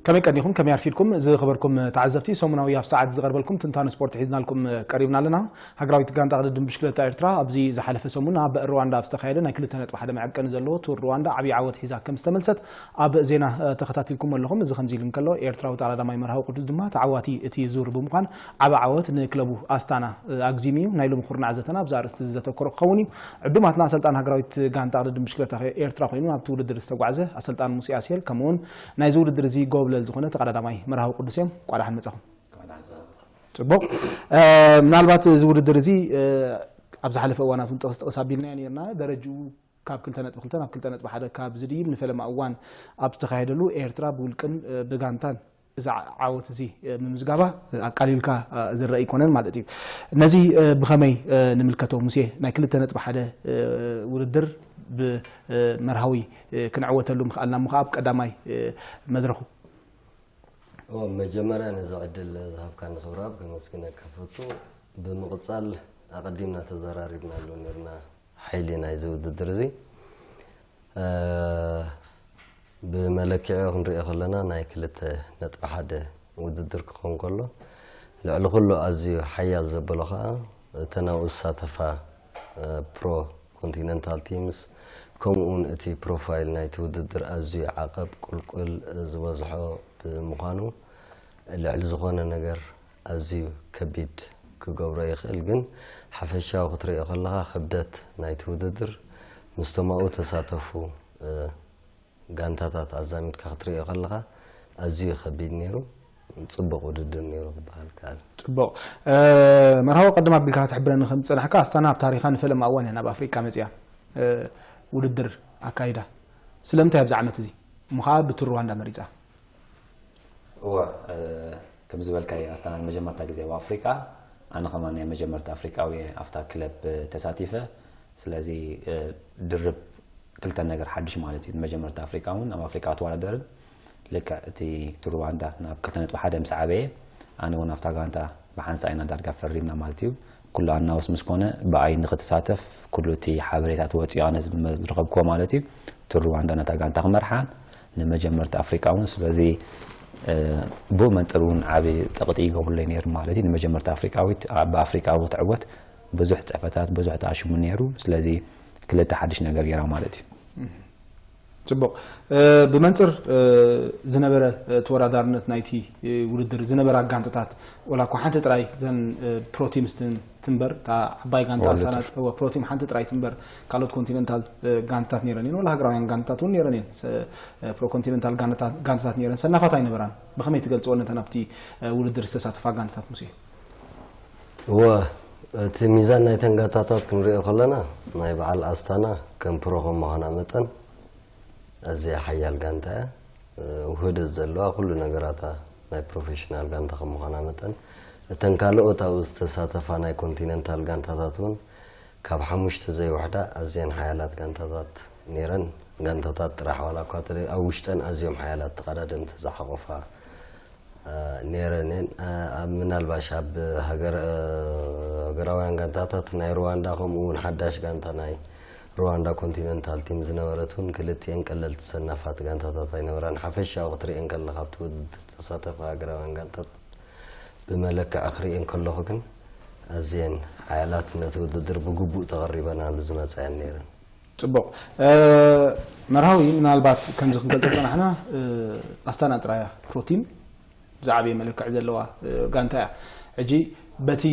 ከመይ ቀኒኹም፣ ከመይ ኣርፊድኩም ዝኸበርኩም ተዓዘብቲ? ሰሙናዊ ኣብ ሰዓት ዝቐርበልኩም ትንታነ ስፖርት ሒዝናልኩም ቀሪብና ኣለና። ሃገራዊት ጋንታ ቅድድም ብሽክለታ ኤርትራ ኣብዚ ዝሓለፈ ሰሙን ኣብ ሩዋንዳ ኣብ ዝተኻየደ ናይ ክልተ ነጥቢ ሓደ መዐቀኒ ዘለዎ ቱር ሩዋንዳ ዓብዪ ዓወት ሒዛ ከም ዝተመልሰት ኣብ ዜና ተኸታቲልኩም ኣለኹም። እዚ ከምዚ ኢሉ እንከሎ፣ ኤርትራዊ ተቐዳዳማይ መርሃዊ ቅዱስ ድማ ተዓዋቲ እቲ ዙር ብምዃን ዓቢ ዓወት ንክለቡ ኣስታና ኣግዚሙ እዩ። ናይ ሎሚ ኩርናዕ ዘተና ኣብዚ ኣርእስቲ እዚ ዘተኮረ ክኸውን እዩ። ዕዱማትና ኣሰልጣን ሃገራዊት ጋንታ ቅድድም ብሽክለታ ኤርትራ ኮይኑ ኣብቲ ውድድር ዝተጓዕዘ ኣሰልጣን ሙሴ ኣስሄል፣ ከምኡውን ናይዚ ውድድር እዚ ጎብለል ዝኾነ ተቐዳዳማይ መርሃዊ ቅዱስ እዮም። እንኳዕ ደሓን መጻኹም። ጽቡቕ። ምናልባት እዚ ውድድር እዚ ኣብ ዝሓለፈ እዋናት እውን ጥቕስ ጥቕስ ኣቢልናዮ ነርና። ደረጅኡ ካብ ክልተ ነጥቢ ክልተ ናብ ክልተ ነጥቢ ሓደ ካብ ዝድይብ ንፈለማ እዋን ኣብ ዝተኻየደሉ ኤርትራ ብውልቅን ብጋንታን እዚ ዓወት እዚ ምምዝጋባ ኣቃሊልካ ዝረአ ኣይኮነን ማለት እዩ። ነዚ ብኸመይ ንምልከቶ? ሙሴ፣ ናይ ክልተ ነጥቢ ሓደ ውድድር ብመርሃዊ ክንዕወተሉ ምኽኣልና እሞ ኣብ ቀዳማይ መድረኹ። እዎ፣ መጀመርያ ነዚ ዕድል ዝሃብካኒ ክብረኣብ ከመስግነካ ፈቱ። ብምቕጻል ኣቐዲምና ተዘራሪብናሉ ነርና ሓይሊ ናይዚ ውድድር እዚ። ብመለክዒ ክንሪኦ ከለና ናይ ክልተ ነጥቢ ሓደ ውድድር ክኸውን ከሎ፣ ልዕሊ ኩሉ ኣዝዩ ሓያል ዘበሎ ከኣ እተን ኣብኡ ዝሳተፋ ፕሮ ኮንቲነንታል ቲምስ፣ ከምኡ እውን እቲ ፕሮፋይል ናይቲ ውድድር ኣዝዩ ዓቐብ ቁልቁል ዝበዝሖ ብምዃኑ፣ ልዕሊ ዝኾነ ነገር ኣዝዩ ከቢድ ክገብሮ ይኽእል። ግን ሓፈሻዊ ክትሪኦ ከለኻ፣ ክብደት ናይቲ ውድድር ምስቶም ኣብኡ ተሳተፉ ጋንታታት ኣዛሚድካ ክትሪኦ ከለኻ፣ ኣዝዩ ከቢድ ነይሩ። ጽቡቕ ውድድር ነይሩ ክበሃል ይከኣል። ጽቡቕ። መርሃዊ፣ ቅድም ኣቢልካ ክትሕብረኒ ከም ዝጸናሕካ፣ ኣስታና ኣብ ታሪኻ ንፈለማ እዋን እያ ናብ ኣፍሪቃ መጺኣ ውድድር ኣካይዳ። ስለምንታይ ኣብዚ ዓመት እዚ እሞ ኸኣ ብቱር ሩዋንዳ መሪጻ? እወ፣ ከም ዝበልካዮ፣ ኣስታና ንመጀመርታ ግዜ ኣብ ኣፍሪቃ፣ ኣነ ከማን ናይ መጀመርታ ኣፍሪቃዊ ኣብታ ክለብ ተሳቲፈ። ስለዚ ድርብ ክልተ ነገር ሓድሽ ማለት እዩ። ንመጀመርታ ኣፍሪቃ እውን ኣብ ኣፍሪቃ ክትወዳደርን፣ ልክዕ እቲ ቱር ሩዋንዳ ናብ ክልተ ነጥቢ ሓደ ምስ ዓበየ፣ ኣነ እውን ኣብታ ጋንታ ብሓንሳእ ኢና ዳርጋ ፈሪምና ማለት እዩ። ኩሉ ኣናውስ ምስ ኮነ ብኣይ ንክትሳተፍ ኩሉ እቲ ሓበሬታ ተወፂኡ ኣነ ዝረኸብክዎ ማለት እዩ። ቱር ሩዋንዳ ነታ ጋንታ ክመርሓን ንመጀመርታ ኣፍሪቃ እውን። ስለዚ ብኡ መንፅር እውን ዓቢ ፀቕጢ ይገብሩለይ ነይሩ ማለት እዩ። ንመጀመርታ ኣፍሪቃዊት ብኣፍሪቃ ክትዕወት ብዙሕ ፅሕፈታት ብዙሕ ተኣሽሙ ነይሩ። ስለዚ ክልተ ሓድሽ ነገር ገይራ ማለት እዩ። ጽቡቕ። ብመንጽር ዝነበረ ተወዳዳርነት ናይቲ ውድድር ዝነበራ ጋንታታት፣ ወላ እኳ ሓንቲ ጥራይ እተን ፕሮቲምስ ትንበር፣ እታ ዓባይ ጋንታ ፕሮቲም ሓንቲ ጥራይ ትንበር፣ ካልኦት ኮንቲነንታል ጋንታታት ነይረን እየን፣ ወላ ሃገራውያን ጋንታታት እውን ነይረን እየን። ፕሮኮንቲነንታል ጋንታታት ነይረን፣ ሰናፋት ኣይነበራን። ብኸመይ ትገልጽወን ነተን ኣብቲ ውድድር ዝተሳተፋ ጋንታታት ሙሴ? እወ፣ እቲ ሚዛን ናይተን ጋንታታት ክንሪኦ ከለና፣ ናይ በዓል ኣስታና ከም ፕሮ ከም ምዃና መጠን ኣዝያ ሓያል ጋንታ እያ። ውህደት ዘለዋ፣ ኩሉ ነገራታ ናይ ፕሮፌሽናል ጋንታ ከም ምዃና መጠን፣ እተን ካልኦት ኣብኡ ዝተሳተፋ ናይ ኮንቲነንታል ጋንታታት እውን ካብ ሓሙሽተ ዘይውሕዳ ኣዝየን ሓያላት ጋንታታት ነይረን። ጋንታታት ጥራሕ ዋላ እኳ ተለይ፣ ኣብ ውሽጠን ኣዝዮም ሓያላት ተቐዳደምቲ ዝሓቖፋ ነይረን እየን። ምናልባሽ ኣብ ሃገራውያን ጋንታታት ናይ ሩዋንዳ፣ ከምኡ እውን ሓዳሽ ጋንታ ናይ ሩዋንዳ ኮንቲነንታል ቲም ዝነበረት እውን፣ ክልቲኤን ቀለልቲ ሰናፋት ጋንታታት ኣይነበራን። ሓፈሻዊ ክትሪኤን ከለኻ፣ ኣብቲ ውድድር ዝተሳተፋ ሃገራውያን ጋንታታት ብመለክዒ ክሪኤን ከለኹ ግን፣ ኣዝየን ሓያላት፣ ነቲ ውድድር ብግቡእ ተቐሪበናሉ ዝመጻ እየን ነይረን። ጽቡቕ። መርሃዊ፣ ምናልባት ከምዚ ክንገልጾ ጸናሕና፣ ኣስታና ጥራያ ፕሮቲም ዝዓበየ መለክዒ ዘለዋ ጋንታ እያ። ሕጂ በቲ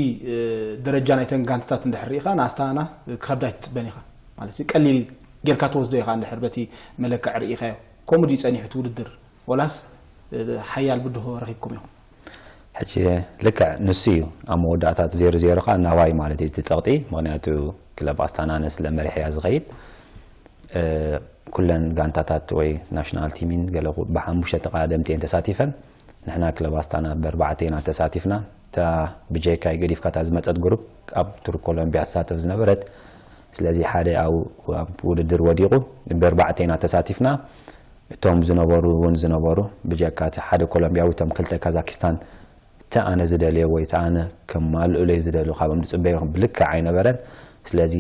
ደረጃ ናይተን ጋንታታት እንድሕር ርኢኻ፣ ንኣስታና ክኸብዳ ኣይትጽበን ኢኻ። ማለት ቀሊል ጌርካ ትወስዶ ኢኻ እንድሕር በቲ መለክዒ ርኢኻዮ። ከምኡ ድዩ ጸኒሑ እቲ ውድድር? ወላስ ሓያል ብድሆ ረኺብኩም ኢኹም? ሕጂ ልክዕ ንሱ እዩ ኣብ መወዳእታ እቲ ዜሮ ዜሮ ከዓ ናባይ ማለት እዩ እቲ ጸቕጢ። ምኽንያቱ ክለብ ኣስታና ኣነ ስለ መሪሐያ ዝኸይድ፣ ኩለን ጋንታታት ወይ ናሽናል ቲሚን ገለ ብሓሙሽተ ተቐዳደምቲ እየን ተሳቲፈን። ንሕና ክለብ ኣስታና ብኣርባዕተ ኢና ተሳቲፍና። እታ ብጀካይ ገዲፍካ እታ ዝመጸት ግሩፕ ኣብ ቱር ኮሎምቢያ ትሳተፍ ዝነበረት፣ ስለዚ ሓደ ኣብ ውድድር ወዲቑ፣ ብኣርባዕተ ኢና ተሳቲፍና። እቶም ዝነበሩ እውን ዝነበሩ፣ ብጀካ እቲ ሓደ ኮሎምቢያዊ፣ እቶም ክልተ ካዛኪስታን፣ እቲ ኣነ ዝደልዮ ወይ እቲ ኣነ ከማልኡለይ ዝደልዩ፣ ካብኦም ዝጽበዮ ብልክዕ ኣይነበረን። ስለዚ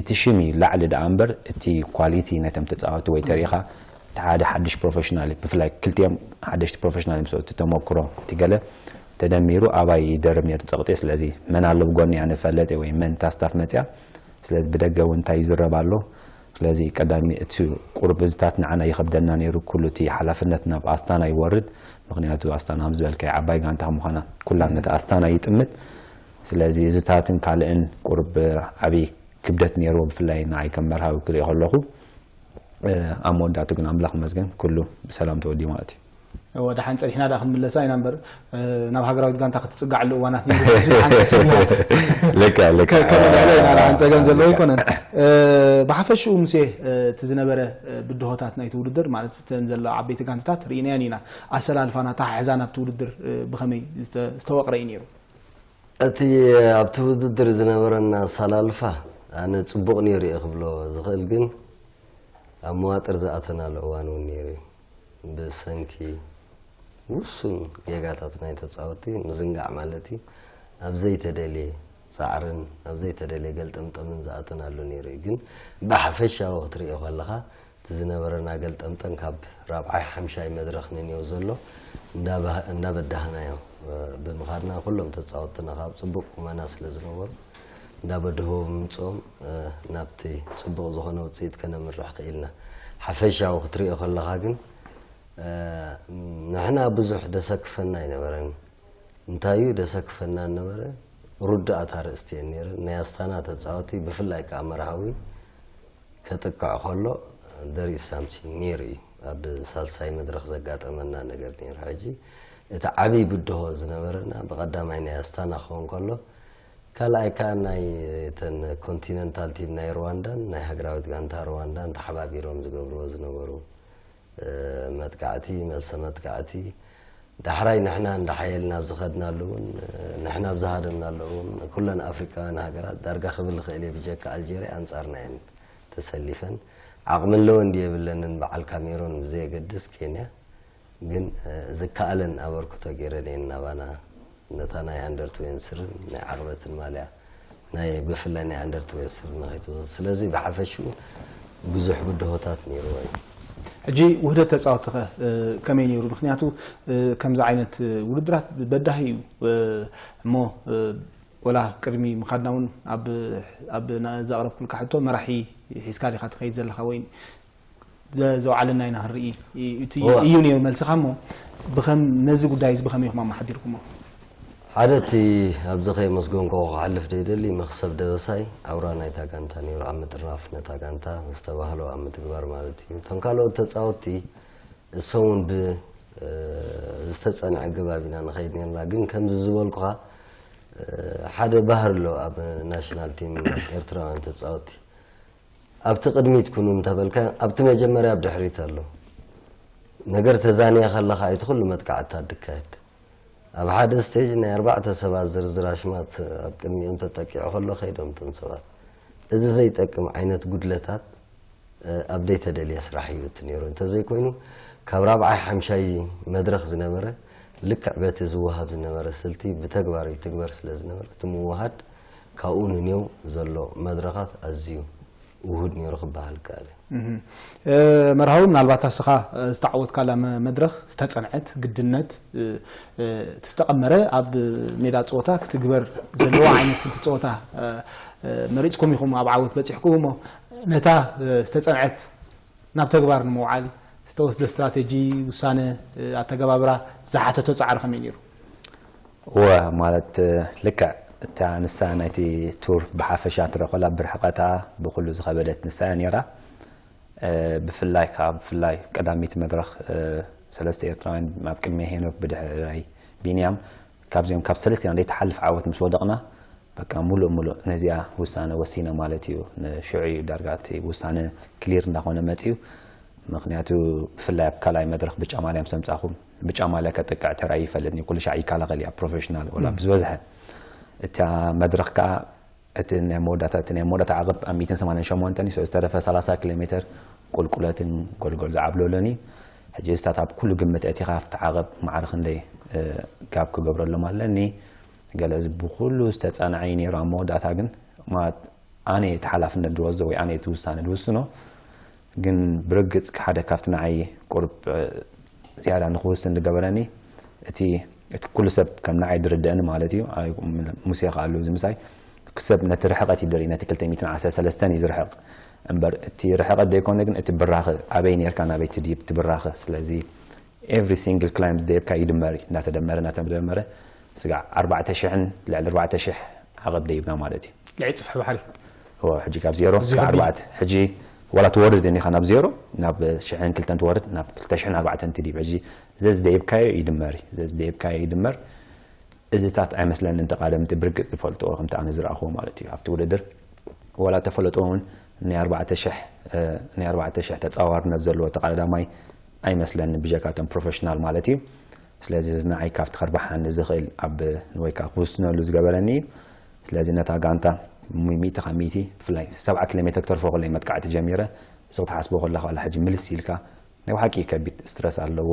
እቲ ሽም እዩ ላዕሊ ደኣ እምበር፣ እቲ ኳሊቲ ናይቶም ተጻወቲ ወይ ተሪኢኻ እቲ ሓደ ሓድሽ ፕሮፌሽናል እዩ። ብፍላይ ክልቲኦም ሓደሽቲ ፕሮፌሽናል እዮም። እቲ ተመክሮ፣ እቲ ገለ ተደሚሩ ኣባይ ይደርብ ነይሩ ጸቕጢ። ስለዚ መን ኣሎ ብጎኒ ኣነ ፈለጠ ወይ መን እታ ስታፍ መጽያ። ስለዚ ብደገ እውን እንታይ ይዝረብ ኣሎ። ስለዚ ቀዳሚ እቲ ቁሩብ እዚታት ንዓና ይኸብደና ነይሩ። ኩሉ እቲ ሓላፍነት ናብ ኣስታና ይወርድ። ምኽንያቱ ኣስታና ከም ዝበልካዮ ዓባይ ጋንታ ከም ምዃና ኩላ ነቲ ኣስታና ይጥምት። ስለዚ እዚታትን ካልእን ቁሩብ ዓብዪ ክብደት ነይርዎ፣ ብፍላይ ንዓይ ከም መርሃዊ ክርኢ ከለኹ። ኣብ መወዳእቱ ግን ኣምላኽ ይመስገን ኩሉ ብሰላም ተወዲኡ ማለት እዩ። እወ፣ ደሓን ጸኒሕና ደኣ ክንምለሳ ኢና እምበር፣ ናብ ሃገራዊት ጋንታ ክትጽጋዓሉ እዋናት ነይሩ። ብዙሕ ሓንቀሲብና። ልክዕ፣ ልክዕ። ከ-፣ ከመልዕሎ ኢና፣ ደሓን ጸገም ዘለዎ ኣይኮነን። ብሓፈሽኡ፣ ሙሴ፣ እቲ ዝነበረ ብድሆታት ናይቲ ውድድር፣ ማለት እተን ዘለዋ ዓበይቲ ጋንታታት ርኢናየን ኢና። ኣሰላልፋን ኣተሓሕዛን ናብቲ ውድድር ብኸመይ ዝተ-፣ ዝተወቕረ እዩ ነይሩ? እቲ ኣብቲ ውድድር ዝነበረና ኣሰላልፋ ኣነ ጽቡቕ ነይሩ እየ ክብሎ ዝኽእል፣ ግን ኣብ መዋጥር ዝኣተናሉ እዋን እውን ነይሩ እዩ። ብሰንኪ ውሱን ጌጋታት ናይ ተጻወትቲ ምዝንጋዕ ማለት እዩ፣ ኣብ ዘይተደልየ ጻዕርን ኣብ ዘይተደልየ ገልጠምጠምን ዝኣተናሉ ነይሩ እዩ። ግን ብሓፈሻዊ ክትርእዮ ከለኻ፣ እቲ ዝነበረና ገልጠምጠም ካብ ራብዓይ ሓምሻይ መድረኽ ንኔው ዘሎ እንዳበ-፣ እንዳበዳህናዮ ብምኻድና፣ ኩሎም ተጻወትትና ካብ ጽቡቕ ቁመና ስለ ዝነበሩ፣ እንዳበድህዎ ብምምጽኦም ናብቲ ጽቡቕ ዝኾነ ውጽኢት ከነምርሕ ክኢልና። ሓፈሻዊ ክትሪኦ ከለኻ ግን፣ ንሕና ብዙሕ ደሰክፈና ኣይነበረን። እንታይ እዩ ደሰክፈና ነበረ? ርዱኣት ኣርእስቲ እየን ነይረን። ናይ ኣስታና ተጻወቲ፣ ብፍላይ ከኣ መርሃዊ፣ ከጥቅዕ ከሎ፣ there is something ነይሩ እዩ። ኣብ ሳልሳይ መድረኽ ዘጋጠመና ነገር ነይሩ። ሕጂ እቲ ዓብዪ ብድሆ ዝነበረና ብቐዳማይ ናይ ኣስታና ክኸውን ከሎ፣ ካልኣይ ከኣ ናይ እተን ኮንቲነንታል ቲም ናይ ሩዋንዳን ናይ ሃገራዊት ጋንታ ሩዋንዳን ተሓባቢሮም ዝገብርዎ ዝነበሩ፣ እ፣ መጥቃዕቲ፣ መልሰ መጥቃዕቲ፣ ዳሕራይ ንሕና እንዳሓየልና ኣብ ዝኸድናሉ እውን፣ ንሕና ኣብ ዝሃደምናሉ እውን፣ ኩለን ኣፍሪቃውያን ሃገራት ዳርጋ ክብል ዝኽእል እየ፣ ብጀካ ኣልጀርያ ኣንጻርና እየን ተሰሊፈን። ዓቕሚ ኣለወን ድዩ የብለንን፣ በዓል ካሜሮን ብዘየገድስ፣ ኬንያ ግን፣ እ፣ ዝከኣለን ኣበርክቶ ገይረን እየን ናባና፣ ነታ ናይ ኣንደር ትዌንቲ ስርን ናይ ዓቕበትን ማልያ ናይ ብፍላይ ናይ ኣንደር ትዌንቲ ስሪ ንኸይትወስድ። ስለዚ ብሓፈሽኡ ብዙሕ ብድሆታት ነይርዎ እዩ። ሕጂ ውህደት ተጻወትቲ ኸ፣ እ፣ ከመይ ነይሩ? ምኽንያቱ፣ እ፣ ከምዚ ዓይነት፣ እ፣ ውድድራት በዳሂ እዩ። እ፣ እሞ፣ እ፣ ወላ ቅድሚ ምኻድና እውን ኣብ፣ ኣብ ና-፣ ዘቕረብኩልካ ሕቶ መራሒ ሒዝካ ዲኻ ትኸይድ ዘለኻ ወይ ዘ-፣ ዘውዓለና ኢና ክንርኢ እዩ፣ እቲ እወ። እዩ ነይሩ መልስኻ። እሞ ብኸም-፣ ነዚ ጉዳይ እዚ ብኸመይ ኢኹም ኣመሓዲርኩሞ? ሓደ እቲ ኣብዚ ከየመስገንኩ ክሓልፍ ዘይደሊ መኽሰብ ደበሳይ ኣውራ ናይታ ጋንታ ነይሩ፣ ኣብ ምጥርናፍ ነታ ጋንታ ዝተባህሎ ኣብ ምትግባር ማለት እዩ። እቶም ካልኦት ተጻወትቲ እሶም እውን ብ-፣ ዝተጸንዐ ኣገባብ ኢና ንኸይድ ነርና። ግን ከምዚ ዝበልኩኻ ሓደ ባህሪ ኣሎ ኣብ ናሽናል ቲም ኤርትራውያን ተጻወትቲ። ኣብቲ ቅድሚት ኩኑ እንተበልካ፣ ኣብቲ መጀመርያ ኣብ ድሕሪት ኣሎ። ነገር ተዛንየ ከለኻ እዩ እቲ ኩሉ መጥቃዕትታት ድካየድ። ኣብ ሓደ ስቴጅ ናይ ኣርባዕተ ሰባት ዝርዝር ኣሽማት ኣብ ቅድሚኦም ተጠቂዑ ከሎ ከይዶም እቶም ሰባት። እዚ ዘይጠቅም ዓይነት ጉድለታት፣ እ፣ ኣብ ዘይተደልየ ስራሕ እዩ እቲ ነይሩ። እንተዘይኮይኑ፣ ካብ ራብዓይ ሓምሻይ መድረኽ ዝነበረ ልክዕ በቲ ዝወሃብ ዝነበረ ስልቲ ብተግባር ይትግበር ስለ ዝነበረ፣ እቲ ምውሃድ ካብኡ ንኔው ዘሎ መድረኻት ኣዝዩ ውሁድ ነይሩ ክበሃል ይከኣል እዩ። እህ። እ፣ መርሃዊ፣ ምናልባት ኣስኻ፣ እ፣ ዝተዓወትካላ መ-፣ መድረኽ ዝተጸንዐት ግድነት፣ እ፣ እ፣ እቲ ዝተቐመረ ኣብ ሜዳ ጸወታ ክትግበር ዘለዎ ዓይነት ስልቲ ጸወታ፣ እ፣ እ፣ መሪጽኩም ኢኹም ኣብ ዓወት በጺሕኩም። እሞ ነታ፣ እ፣ ዝተጸንዐት ናብ ተግባር ንምውዓል ዝተወስደ ስትራተጂ፣ ውሳነ፣ እ፣ ኣተገባብራ ዝሓተቶ ጻዕሪ ከመይ ነይሩ? እወ፣ ማለት፣ ልክዕ እታ ንሳ ናይቲ ቱር ብሓፈሻ ትረኸላ ብርሕቐታ ብኹሉ ዝኸበደት ንሳ እያ ነይራ። እ፣ ብፍላይ ከኣ፣ ብፍላይ ቀዳሚት መድረኽ፣ እ፣ ሰለስተ ኤርትራውያን ኣብ ቅድሚ ሄኖክ፣ ብድሕራይ ቢንያም፣ ካብዚኦም ካብ ሰለስቲና ዘይትሓልፍ ዓወት ምስ ወደቕና፣ በቃ፣ ሙሉእ ሙሉእ ነዚኣ ውሳነ ወሲነ ማለት እዩ። ንሽዑ እዩ ዳርጋ እቲ ውሳነ ክሊር እንዳኾነ መጺኡ። ምኽንያቱ፣ ብፍላይ ኣብ ካልኣይ መድረኽ ብጫ ማልያ ምስ ኣምጻኹ፣ ብጫ ማልያ ከጥቅዕ ተራእዩ ይፈልጥን እዩ። ኩሉ ሻዕ ይከላኸል እዩ ኣብ ፕሮፌሽናል፣ ወላ እም። ብዝበዝሐ። እታ መድረኽ ከኣ፣ እቲ ናይ መወዳእታ፣ እቲ ናይ መወዳእታ ዓቐብ ኣብ ሚእትን ሰማንያን ሸሞንተን እዩ። ዝተረፈ ሰላሳ ኪሎ ሜተር ቁልቁለትን ጎልጎል ዝዓብለሎን እዩ። ሕጂ እዚታት ኣብ ኩሉ ግምት ኣእቲኻ ኣብቲ ዓቐብ ማዕረ ክንደይ፣ እ፣ ጋብ ክገብረሎም ኣለኒ። ገለ እዚ ብኹሉ ዝተጸንዐ እዩ ነይሩ። ኣብ መወዳእታ ግን፣ ማለት፣ ኣነ እቲ ሓላፍነት ዝወስዶ ወይ ኣነ እቲ ውሳነ ዝውስኖ፣ ግን ብርግጽ ሓደ ካብቲ ንዓይ ቁርብ ዝያዳ ንክውስን ዝገበረኒ እቲ እቲ ኩሉ ሰብ ከም ንዓይ ዝርድእኒ ማለት እዩ። ሙሴ ከኣሉ እዚ ምሳይ ሰብ ነቲ ርሕቀት ይደሪ ነቲ ክልተ ሚእትን ዓሰርተ ሰለስተን እዩ ዝርሕቅ እምበር እቲ ርሕቀት ዘይኮነ ግን እቲ ብራኸ ኣበይ ነርካ ናበይ ትድይብ ትብራኸ ስለዚ every single climb ዝደየብካ ይድመር እዩ። እናተደመረ እናተደመረ ስጋዕ ኣርባዕተ ሽሕን ልዕሊ ኣርባዕተ ሽሕ ዓቐብ ደይብና ማለት እዩ። ልዕሊ ፅፍሒ ባሕሪ። እዎ ሕጂ ካብ ዜሮ እዚ ካብ ከቢድ። ኣርባዕተ ሕጂ ዋላ ትወርድ እኒኻ ናብ ዜሮ ናብ ሽሕን ክልተን ትወርድ ናብ ክልተ ሽሕን ኣርባዕተን ትድይብ ሕጂ ዘዝደይብካዮ ይድመር እዩ። ዘዝደይብካዮ ይድመር። እዚታት ኣይመስለንን ተቓደምቲ ብርግፅ ዝፈልጥዎ ከምቲ ኣነ ዝረኣኽዎ ማለት እዩ ኣብቲ ውድድር ዋላ ተፈለጥዎ እውን ናይ ኣርባዕተ ሽሕ ናይ ኣርባዕተ ሽሕ ተፃዋርነት ዘለዎ ተቓዳዳማይ ኣይመስለንን ብጀካቶም ፕሮፌሽናል ማለት እዩ። ስለዚ እዚ ንዓይ ካብቲ ከርብሓኒ ዝኽእል ኣብ ወይ ከዓ ክውስነሉ ዝገበረኒ እዩ። ስለዚ ነታ ጋንታ ሚእቲ ካብ ሚእቲ ብፍላይ ሰብዓ ኪሎ ሜትር ክተርፎ ከሎ መጥቃዕቲ ጀሚረ እዚ ክትሓስቦ ከለካ ዋላ ሕጂ ምልስ ኢልካ ናይ ብሓቂ ከቢድ ስትረስ ኣለዎ።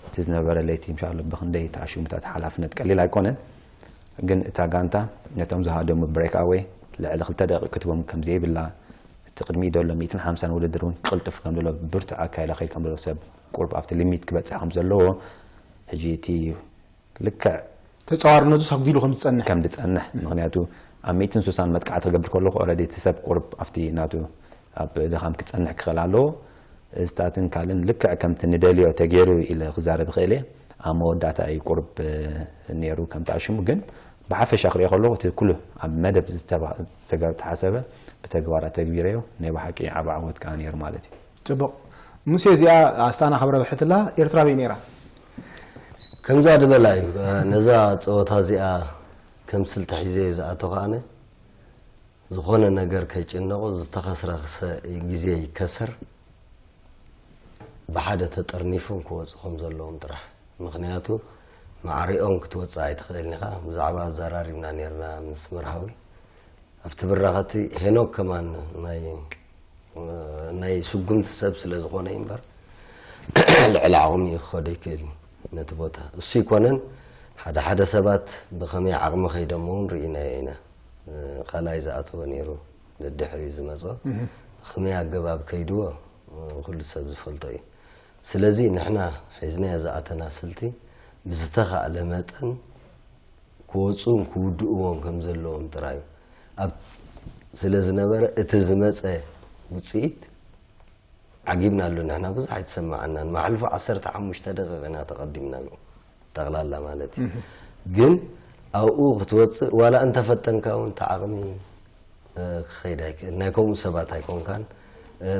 እቲ ዝነበረ ለይቲ እንሻሎ ብክንደይ ተኣሽሙታት ሓላፍነት ቀሊል ኣይኮነን። ግን እታ ጋንታ ነቶም ዝሃደሙ ብሬክ ኣወይ ልዕሊ ክልተ ደቂቕ ክትቦም ከም ዘይብላ እቲ ቅድሚኡ ዘሎ ሚእትን ሓምሳን ውድድር እውን ክቕልጥፍ ከም ዘሎ ብርቱዕ ኣካይዳ ከይድ ከም ዘሎ ሰብ ቁርብ ኣብቲ ሊሚት ክበፅሕ ከም ዘለዎ ሕጂ እቲ ልክዕ ተፃዋርነቱ ኣጉዲሉ ከም ዝፀንሕ ከም ዝፀንሕ ምክንያቱ ኣብ ሚእትን ሱሳን መጥቃዕቲ ክገብር ከለኩ ኦረዲ እቲ ሰብ ቁርብ ኣብቲ ናቱ ኣብ ድኻም ክፀንሕ ክኽእል ኣለዎ። እዝታትን ካልእን ልክዕ ከምቲ ንደልዮ ተገይሩ ኢለ ክዛረብ ይኽእል እየ። ኣብ መወዳእታ እዩ ቁርብ ነይሩ ከምቲ ኣሽሙ ግን ብሓፈሻ ክሪኦ ከለኩ እቲ ኩሉ ኣብ መደብ ዝተባ- ዝተገ- ተሓሰበ ብተግባር ኣተግቢረዮ ናይ ብሓቂ ዓቢ ዓወት ከዓ ነይሩ ማለት እዩ። ፅቡቕ ሙሴ እዚኣ ኣስጣና ካብ ረብሐትላ ኤርትራ በይ ነይራ? ከምዛ ዝበላ እዩ ነዛ ፀወታ እዚኣ ከም ስልቲ ሒዘ እየ ዝኣተኹ ኣነ ዝኾነ ነገር ከይጭነቑ ዝተኸስረ ክሰ- ግዜ ይከሰር ብሓደ ተጠርኒፎም ክወፁ ከም ዘለዎም ጥራሕ ምክንያቱ ማዕሪኦም ክትወፅእ ኣይትኽእልን ኢኻ ብዛዕባ ኣዘራሪብና ነርና ምስ መርሃዊ ኣብቲ ብራኸቲ ሄኖክ ከማን ናይ ናይ ስጉምቲ ሰብ ስለ ዝኾነ እዩ እምበር ልዕሊ ዓቕሚ እዩ ክኸዶ ይክእል እዩ ነቲ ቦታ እሱ ይኮነን ሓደ ሓደ ሰባት ብኸመይ ዓቕሚ ከይዶም እውን ርኢናዮ ኢና ካልኣይ ዝኣተወ ነይሩ ደድሕሪ ዝመፀ ብኸመይ ኣገባብ ከይድዎ ኩሉ ሰብ ዝፈልጦ እዩ ስለዚ ንሕና ሒዝናዮ ዝኣተና ስልቲ ብዝተኻእለ መጠን ክወፁን ክውድእዎን ከም ዘለዎም ጥራይ እዩ ኣብ ስለ ዝነበረ እቲ ዝመፀ ውፅኢት ዓጊብናሉ ንሕና ብዙሕ ኣይተሰማዓናን ማሕልፉ ዓሰርተ ሓሙሽተ ደቂቕ ኢና ተቐዲምናሉ ጠቕላላ ማለት እዩ ግን ኣብኡ ክትወፅእ ዋላ እንተፈተንካ እውን ተዓቕሚ ክኸይድ ኣይክእል ናይ ከምኡ ሰባት ኣይኮንካን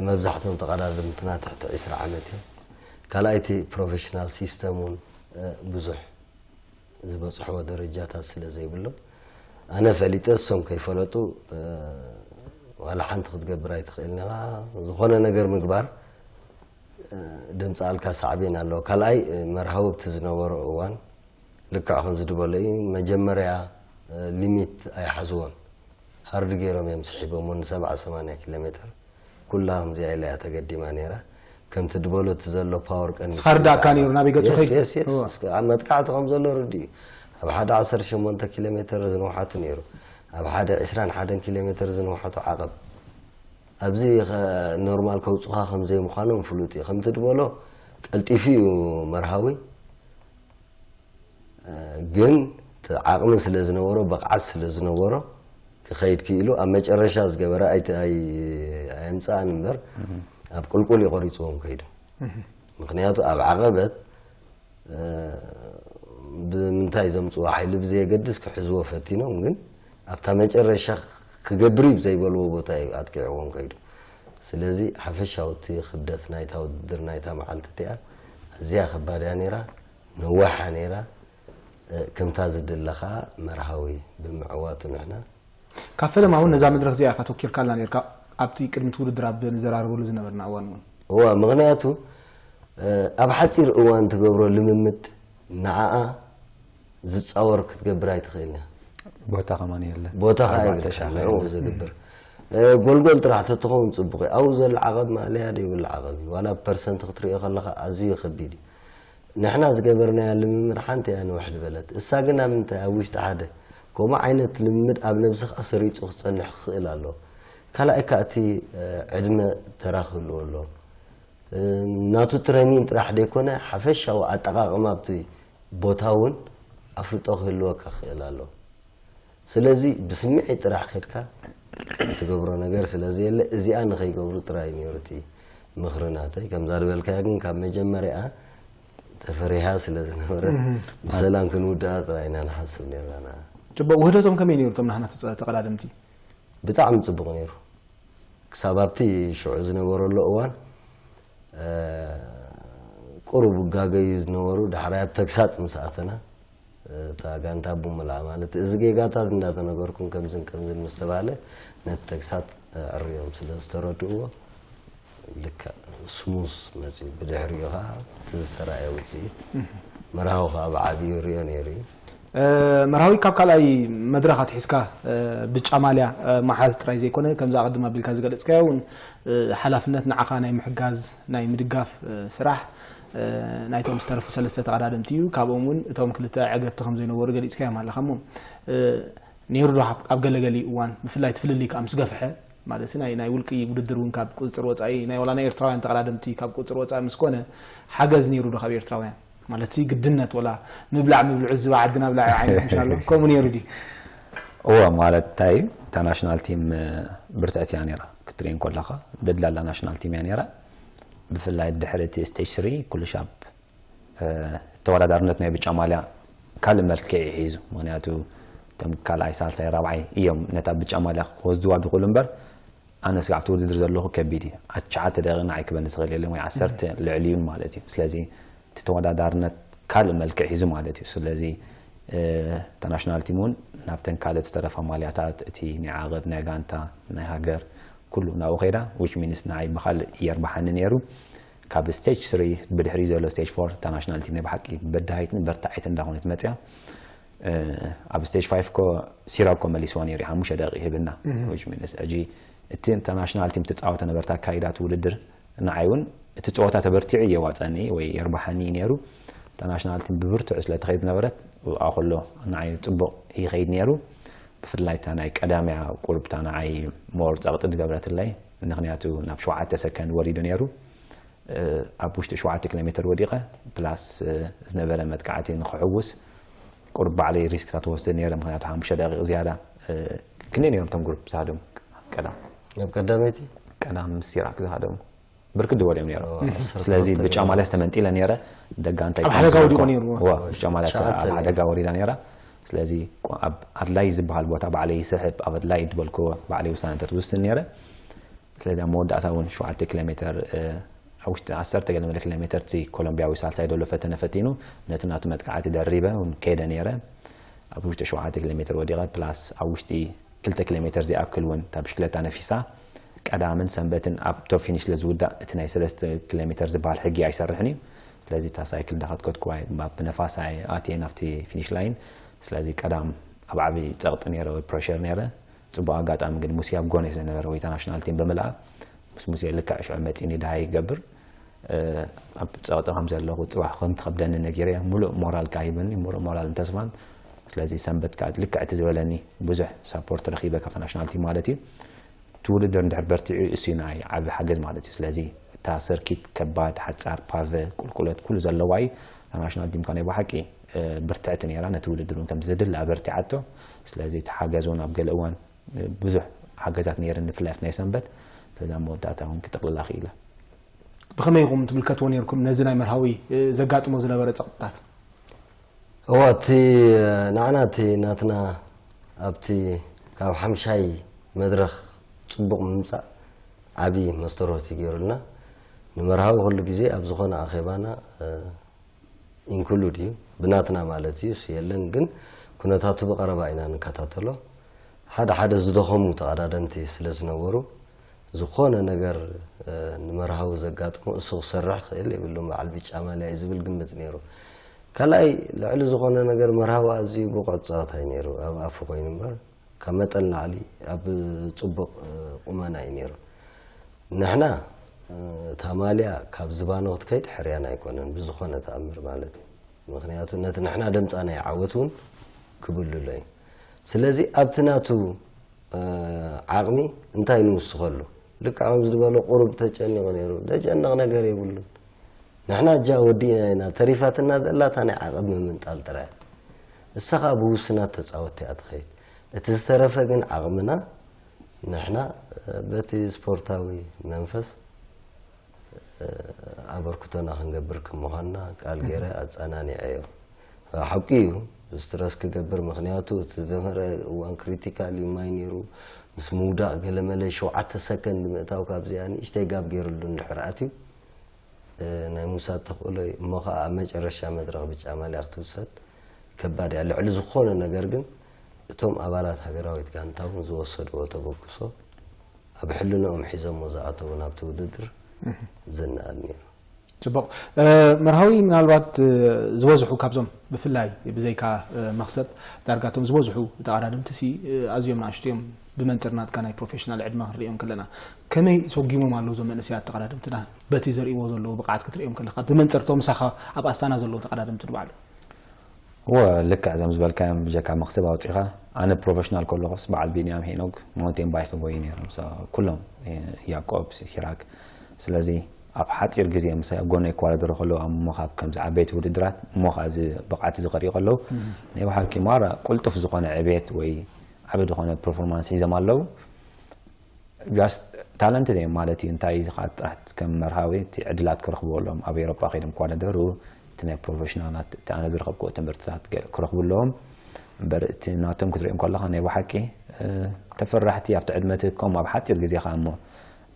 መብዛሕትኦም ተቐዳደምትና ትሕቲ ዒስራ ዓመት እዮም ካልኣይቲ ፕሮፌሽናል ሲስተም እውን ብዙሕ ዝበፅሕዎ ደረጃታት ስለ ዘይብሎም ኣነ ፈሊጠ እሶም ከይፈለጡ ዋላ ሓንቲ ክትገብር ኣይትኽእልን ኢኻ ዝኾነ ነገር ምግባር ደምፅኣልካ ሳዕቤን ኣለዎ ካልኣይ መርሃዊ ኣብቲ ዝነበሮ እዋን ልክዕ ከምዚ ድበሎ እዩ መጀመርያ ሊሚት ኣይሓዝዎን ሃርድ ገይሮም እዮም ስሒቦም ን ሰብዓ ሰማንያ ኪሎ ሜትር ኩላ ከምዚኣ ኢላ እያ ተገዲማ ነይራ ከምቲ ድበሎ እቲ ዘሎ ፓወር ቀኒሱ ስኻርዳእካ ነይሩ ናበይ ገጹ ከይድ Yes, yes, yes. እወ። እስከ ኣብ መጥቃዕቲ ከም ዘሎ ርድእ እዩ ኣብ ሓደ ዓሰርተ ሸሞንተ ኪሎ ሜትር ዝንውሓቱ ነይሩ ኣብ ሓደ ዕስራን ሓደን ኪሎ ሜትር ዝንውሓቱ ዓቐብ ኣብዚ ኸ- ኖርማል ከውፁኻ ከም ዘይምዃኖም ፍሉጥ እዩ ከምቲ ድበሎ ቀልጢፉ እዩ መርሃዊ ግን ዓቕሚ ስለ ዝነበሮ ብቕዓት ስለ ዝነበሮ ክኸይድ ክኢሉ ኣብ መጨረሻ ዝገበረ ኣየምፅኣን እምበር ኣብ ቁልቁል ይቆሪፅዎም ከይዱ ምክንያቱ ኣብ ዓቐበት ብምንታይ ዘምፅዎ ሓይሊ ብዘየገድስ ክሕዝዎ ፈቲኖም ግን ኣብታ መጨረሻ ክገብር እዩ ብዘይበልዎ ቦታ እዩ ኣጥቂዕዎም ከይዱ ስለዚ ሓፈሻውቲ ክብደት ናይታ ውድድር ናይታ መዓልቲ እቲኣ ኣዝያ ከባድ እያ ነይራ ነዋሓ ነይራ ከምታ ዝድለ ከዓ መርሃዊ ብምዕዋቱ ንሕና ካብ ፈለማ እውን ነዛ መድረክ እዚኣ ኢካ ተወኪርካልና ነርካ ኣብቲ ቅድሚ እቲ ውድድር ኣብ ንዘራረበሉ ዝነበርና እዋን እውን እዋ ምክንያቱ ኣብ ሓፂር እዋን ትገብሮ ልምምድ ንዓኣ ዝፃወር ክትገብር ኣይትኽእልን እያ ቦታ ከማን የለ ቦታ ኣርባዕተ ሻዕ ንዕኡ ዝግብር ጎልጎል ጥራሕ ተትኸውን ፅቡቅ እዩ ኣብኡ ዘሎ ዓቐብ ማእለያ ዘይብሉ ዓቐብ እዩ ዋላ ብፐርሰንት ክትሪኦ ከለካ ኣዝዩ ከቢድ እዩ ንሕና ዝገበርናያ ልምምድ ሓንቲ እያ ንውሕ ዝበለት እሳ ግን ኣብ ምንታይ ኣብ ውሽጢ ሓደ ከምኡ ዓይነት ልምምድ ኣብ ነብስኻ ሰሪፁ ክፀንሕ ክኽእል ኣለዎ ካልኣይ ከዓ እቲ ዕድመ ተራ ክህልዎ ኣለዎ ናቱ ትረኒን ጥራሕ ደይኮነ ሓፈሻዊ ኣጠቓቕማ ኣብቲ ቦታ እውን ኣፍልጦ ክህልወካ ክኽእል ኣለዎ። ስለዚ ብስምዒት ጥራሕ ከድካ ትገብሮ ነገር ስለ ዘየለ እዚኣ ንኸይገብሩ ጥራይ ነይሩ እቲ ምኽሪ ናተይ። ከምዛ ዝበልካያ ግን ካብ መጀመርያ ተፈሪሃ ስለ ዝነበረት ብሰላም ክንውድኣ ጥራይ ኢና ንሓስብ ነርና። ጽቡቕ። ውህደቶም ከመይ ነይሩ እቶም ናህና ተቐዳደምቲ? ብጣዕሚ ጽቡቕ ነይሩ። ክሳብ ኣብቲ ሽዑ ዝነበረሉ እዋን ቁሩብ ጋገዩ ዝነበሩ፣ ዳሕራይ ኣብ ተግሳጥ ምስ ኣተና እታ ጋንታ ብምልኣ ማለት እዚ ጌጋታት እንዳተነገርኩም ከምዝን ከምዝን ምስ ተባለ ነቲ ተግሳጥ ዕርዮም ስለ ዝተረድእዎ ልክዕ ስሙዝ መፅዩ። ብድሕሪኡ ከዓ እቲ ዝተረኣየ ውፅኢት መርሃዊ ከዓ ብዓብዩ ይሪኦ ነይሩ እዩ። መርሃዊ ካብ ካልኣይ መድረኽ ኣትሒዝካ ብጫ ማልያ መሓዝ ጥራይ ዘይኮነ ከምዚ ኣቐድም ኣቢልካ ዝገለፅካዮ እውን ሓላፍነት ንዓኻ ናይ ምሕጋዝ ናይ ምድጋፍ ስራሕ ናይቶም ዝተረፉ ሰለስተ ተቐዳደምቲ እዩ። ካብኦም እውን እቶም ክልተ ዕገብቲ ከም ዘይነበሩ ገሊፅካዮም ኣለኻ እሞ ነይሩ ዶ ኣብ ገለገሊ እዋን ብፍላይ እቲ ፍልልይ ከዓ ምስ ገፍሐ ማለት ናይ ናይ ውልቂ ውድድር እውን ካብ ቁፅፅር ወፃኢ ናይ ወላ ናይ ኤርትራውያን ተቐዳደምቲ ካብ ቁፅፅር ወፃኢ ምስ ኮነ ሓገዝ ነይሩ ዶ ካብ ኤርትራውያን ማለት ሲ ግድነት ወላ ምብላዕ ምብልዑ ዝባ ዓዲ ናብ ላዕ ዓይነት ምሻሎ ከምኡ ነይሩ ድዩ? እወ ማለት እንታይ እዩ እታ ናሽናል ቲም ብርትዕቲ እያ ነራ ክትርኢ እንከለኻ ደድላላ ናሽናል ቲም እያ ነራ ብፍላይ ድሕሪ እቲ ስቴጅ ስሪ ኩሉ ሻብ ተወዳዳርነት ናይ ብጫ ማልያ ካልእ መልክዕ እዩ ሒዙ ምክንያቱ እቶም ካልኣይ ሳልሳይ ራብዓይ እዮም ነታ ብጫ ማልያ ክወስድዋ ድኽእሉ እምበር ኣነ ስጋዕ ኣብቲ ውድድር ዘለኹ ከቢድ እዩ ኣትሽዓተ ደቂቕ ንዓይ ክበኒ ዝኽእል የለን ወይ ዓሰርተ ልዕሊ እዩን ማለት እዩ ስለዚ እቲ ተወዳዳርነት ካልእ መልክዕ ሒዙ ማለት እዩ ስለዚ እታ ናሽናል ቲም እውን ናብተን ካልእ ዝተረፋ ማልያታት እቲ ናይ ዓቐብ ናይ ጋንታ ናይ ሃገር ኩሉ ናብኡ ከይዳ which means ንዓይ ብካልእ የርብሓኒ ነይሩ ካብ stage three ብድሕሪ ዘሎ stage four እታ ናሽናል ቲም ናይ ብሓቂ በዳሃይትን በርታዓይትን እንዳኾነት መፅያ ኣብ stage five ኮ ሲራኮ መሊስዋ ነይሩ ሓሙሽተ ደቂ ሂብና which means ሕጂ እቲ international team ትፃወተ ነበርታ ኣካይዳት ውድድር ንዓይ እውን እቲ ፀወታ ተበርቲዑ የዋፀኒ ወይ የርባሓኒ ነይሩ እታ ናሽናል ቲም ብብርትዑ ስለ ትኸይድ ነበረት ኣብኣ ከሎ ንዓይ ፅቡቕ ይኸይድ ነይሩ ብፍላይ እታ ናይ ቀዳሚያ ቁርብታ ንዓይ ሞር ፀቕጢ ዝገብረትለይ ምክንያቱ ናብ ሸውዓተ ሰከንድ ወሪዱ ነይሩ ኣብ ውሽጢ ሸውዓተ ኪሎ ሜትር ወዲቐ ፕላስ ዝነበረ መጥቃዕቲ ንክሕውስ ቁሩብ ባዕለይ ሪስክታት ወስድ ነይረ ምክንያቱ ሓሙሽተ ደቂቕ ዝያዳ ክንደይ ነይሮም እቶም ግሩፕ ዝሃደሙ ቀዳም ኣብ ቀዳመይቲ ቀዳም ምስ ሲራክ ዝሃደሙ ብርክት ዝበሉ እዮም ነይሮም ስለዚ ብጫ ማለት ተመንጢለ ነይረ ደጋ እንታይ ኣብ ሓደጋ ወዲቑ ነይሩ ብጫ ማለት ኣብ ሓደጋ ወሪዳ ነይራ ስለዚ ኣብ ኣድላይ ዝበሃል ቦታ ባዕለይ ይስሕብ ኣብ ኣድላይ ዝበልክዎ ባዕለይ ውሳነ እንተትውስን ነይረ ስለዚ ኣብ መወዳእታ እውን ሸውዓተ ኪሎ ሜትር ኣብ ውሽጢ ዓሰርተ ገለ መለ ኪሎ ሜትር እቲ ኮሎምቢያዊ ሳልሳይ ዘሎ ፈተነ ፈቲኑ ነቲ ናቱ መጥቃዕቲ ደሪበ እውን ከይደ ነይረ ኣብ ውሽጢ ሸውዓተ ኪሎ ሜትር ወዲቐ ፕላስ ኣብ ውሽጢ ክልተ ኪሎ ሜትር ዘይኣክል እውን እታ ብሽክለታ ነፊሳ ቀዳምን ሰንበትን ኣብ ቶፕ ፊኒሽ ስለ ዝውዳእ እቲ ናይ ሰለስተ ኪሎ ሜትር ዝበሃል ሕጊ ኣይሰርሕን እዩ ስለዚ እታ ሳይክል እንዳኸትከትኩዋ ብነፋስ ኣትየ ናብቲ ፊኒሽ ላይን ስለዚ ቀዳም ኣብ ዓብዪ ፀቕጢ ነይረ ወይ ፕሬሸር ነይረ ፅቡቕ ኣጋጣሚ ግን ሙሴ ኣብ ጎነይ ስለነበረ ወይ እታ ናሽናል ቲም ብምልኣ ምስ ሙሴ ልክዕ ሽዑ መፂኒ ደሃይ ይገብር ኣብ ፀቕጢ ከም ዘለኹ ፅባሕ ከም ትኸብደኒ ነጊረዮ ሙሉእ ሞራል ከዓ ሂበኒ ሙሉእ ሞራልን ተስፋን ስለዚ ሰንበት ከዓ ልክዕ እቲ ዝበለኒ ብዙሕ ሳፖርት ረኪበ ካብታ ናሽናል ቲም ማለት እዩ እቲ ውድድር እንድሕር በርቲዑ እሱ እዩ ንዓይ ዓቢ ሓገዝ ማለት እዩ ስለዚ እታ ሰርኪት ከባድ ሓፃር ፓቨ ቁልቁለት ኩሉ ዘለዋ እዩ ናሽናል ቲምካ ናይ ብሓቂ ብርትዕቲ ነይራ ነቲ ውድድር እውን ከም ዘድሊ ኣበርቲዓቶ ስለዚ እቲ ሓገዝ እውን ኣብ ገለ እዋን ብዙሕ ሓገዛት ነይረኒ ብፍላይ ኣብቲ ናይ ሰንበት ስለዚ ኣብ መወዳእታ እውን ክጥቕልላ ክኢለ ብኸመይ ኢኹም ትምልከትዎ ነይርኩም ነዚ ናይ መርሃዊ ዘጋጥሞ ዝነበረ ፀቕጥታት እዋ እቲ ንዓና እቲ ናትና ኣብቲ ካብ ሓምሻይ መድረኽ ፅቡቕ ምምፃእ ዓብዪ መስተርሆት እዩ ገይሩልና ንመርሃዊ ኩሉ ግዜ ኣብ ዝኾነ ኣኼባና ኢንክሉድ እዩ ብናትና ማለት እዩ የለን ግን ኩነታቱ ብቐረባ ኢና ንከታተሎ ሓደ ሓደ ዝደኸሙ ተቐዳደምቲ ስለ ዝነበሩ ዝኾነ ነገር ንመርሃዊ ዘጋጥሞ እሱ ክሰርሕ ክእል የብሉን በዓል ብጫ ማልያ እዩ ዝብል ግምት ነይሩ ካልኣይ ልዕሊ ዝኾነ ነገር መርሃዊ ኣዝዩ ብቑዕ ፃወታ እዩ ነይሩ ኣብ ኣፉ ኮይኑ እምበር ካብ መጠን ላዕሊ ኣብ ፅቡቕ ቁመና እዩ ነይሩ ንሕና እታ ማልያ ካብ ዝባኖ ክትከይድ ሕርያን ኣይኮነን ብዝኾነ ተኣምር ማለት እዩ ምክንያቱ ነቲ ንሕና ደምፃናዮ ዓወት እውን ክብልሎ እዩ ስለዚ ኣብቲ ናቱ ዓቕሚ እንታይ ንውስኸሉ ልክዕ ከም ዝበሎ ቁሩብ ተጨኒቑ ነይሩ። ዘጨንቕ ነገር የብሉን። ንሕና እጃ ወዲእና ኢና። ተሪፋትና ዘላ እታ ናይ ዓቐብ ምምንጣል ጥራይ። እሳ ኸኣ ብውሱናት ተጻወትቲ እያ ትኸይድ። እቲ ዝተረፈ ግን ዓቕምና ንሕና በቲ ስፖርታዊ መንፈስ ኣበርክቶና ክንገብር ከም ምዃንና ቃል ገይረ ኣጸናኒዐዮ። ሓቂ እዩ፣ ስትረስ ክገብር፣ ምኽንያቱ እቲ ዝነበረ እዋን ክሪቲካል እዩ፣ ማይ ነይሩ፣ ምስ ምውዳቕ ገለመለ ሸውዓተ ሰከንድ ምእታው ካብዚኣ ንእሽተይ ጋብ ገይሩሉ እንድሕር ኣትዩ፣ እ፣ ናይ ምውሳድ ተኽእሎ እዩ። እሞ ኸዓ ኣብ መጨረሻ መድረኽ ብጫ ማልያ ክትውሰድ ከባድ እያ። ልዕሊ ዝኾነ ነገር ግን እቶም ኣባላት ሃገራዊት ጋንታ እውን ዝወሰድዎ ተበግሶ ኣብ ሕልንኦም ሒዞሞ ዝኣተዉ ናብቲ ውድድር ዝነኣድ ነይሩ። ጽቡቕ። እ፣ መርሃዊ፣ ምናልባት፣ እ፣ ዝበዝሑ ካብዞም ብፍላይ ብዘይካ፣ እ፣ መኽሰብ ዳርጋ እቶም ዝበዝሑ ተቐዳደምቲ ሲ፣ እ፣ ኣዝዮም ንኣሽቱ እዮም። ብመንጽር ናትካ ናይ ፕሮፌሽናል ዕድመ ክንርእዮም ከለና ከመይ ሰጒሞም ኣለዉ እዞም መንእሰያት ተቐዳደምትና? በቲ ዘርእይዎ ዘለዉ ብቕዓት ክትርእዮም ከለኻ ብመንጽር እቶም ምሳኻ ኣብ ኣስታና ዘለዉ ተቐዳደምቲ ንባዕሉ? እወ፣ ልክዕ እዞም ዝበልካዮም ብጀካ መኽሰብ ኣውጺኻ፣ ኣነ ፕሮፌሽናል ከለኹስ በዓል ቢንያም ሄኖግ ማውንቴን ባይክ ጎዩ ነይሮም። So፣ ኩሎም፣ እ፣ ያዕቆብ፣ ሲራክ። ስለዚ ኣብ ሓጺር ግዜ ምሳይ ኣብ ጎነይ ክወዳደሩ ከለዉ ኣብ ምዃብ ከምዚ ዓበይቲ ውድድራት እሞ ኸኣ እዚ ብቕዓት እዚ ከርእዩ ከለዉ ናይ ብሓቂ ማራ ቅልጡፍ ዝኾነ ዕቤት ወይ ዓቢ ዝኾነ ፐርፎርማንስ ሒዞም ኣለዉ። ጃስት ታለንት ዘይ ማለት እዩ። እንታይ እዚ ኸዓ ጥራሕ ከም መርሃዊ እቲ ዕድላት ክረኽቡ ኣለዎም። ኣብ ኤውሮጳ ከይዶም ክወዳደሩ፣ እቲ ናይ ፕሮፌሽናላት፣ እቲ ኣነ ዝረኸብክዎ ትምህርትታት ገ-፣ ክረኽቡ ኣለዎም። እምበር እቲ ናቶም ክትሪኦም ከለኻ ናይ ብሓቂ፣ እ፣ ተፈራሕቲ ኣብቲ ዕድመ እቲ ከም ኣብ ሓጺር ግዜ ኸዓ እሞ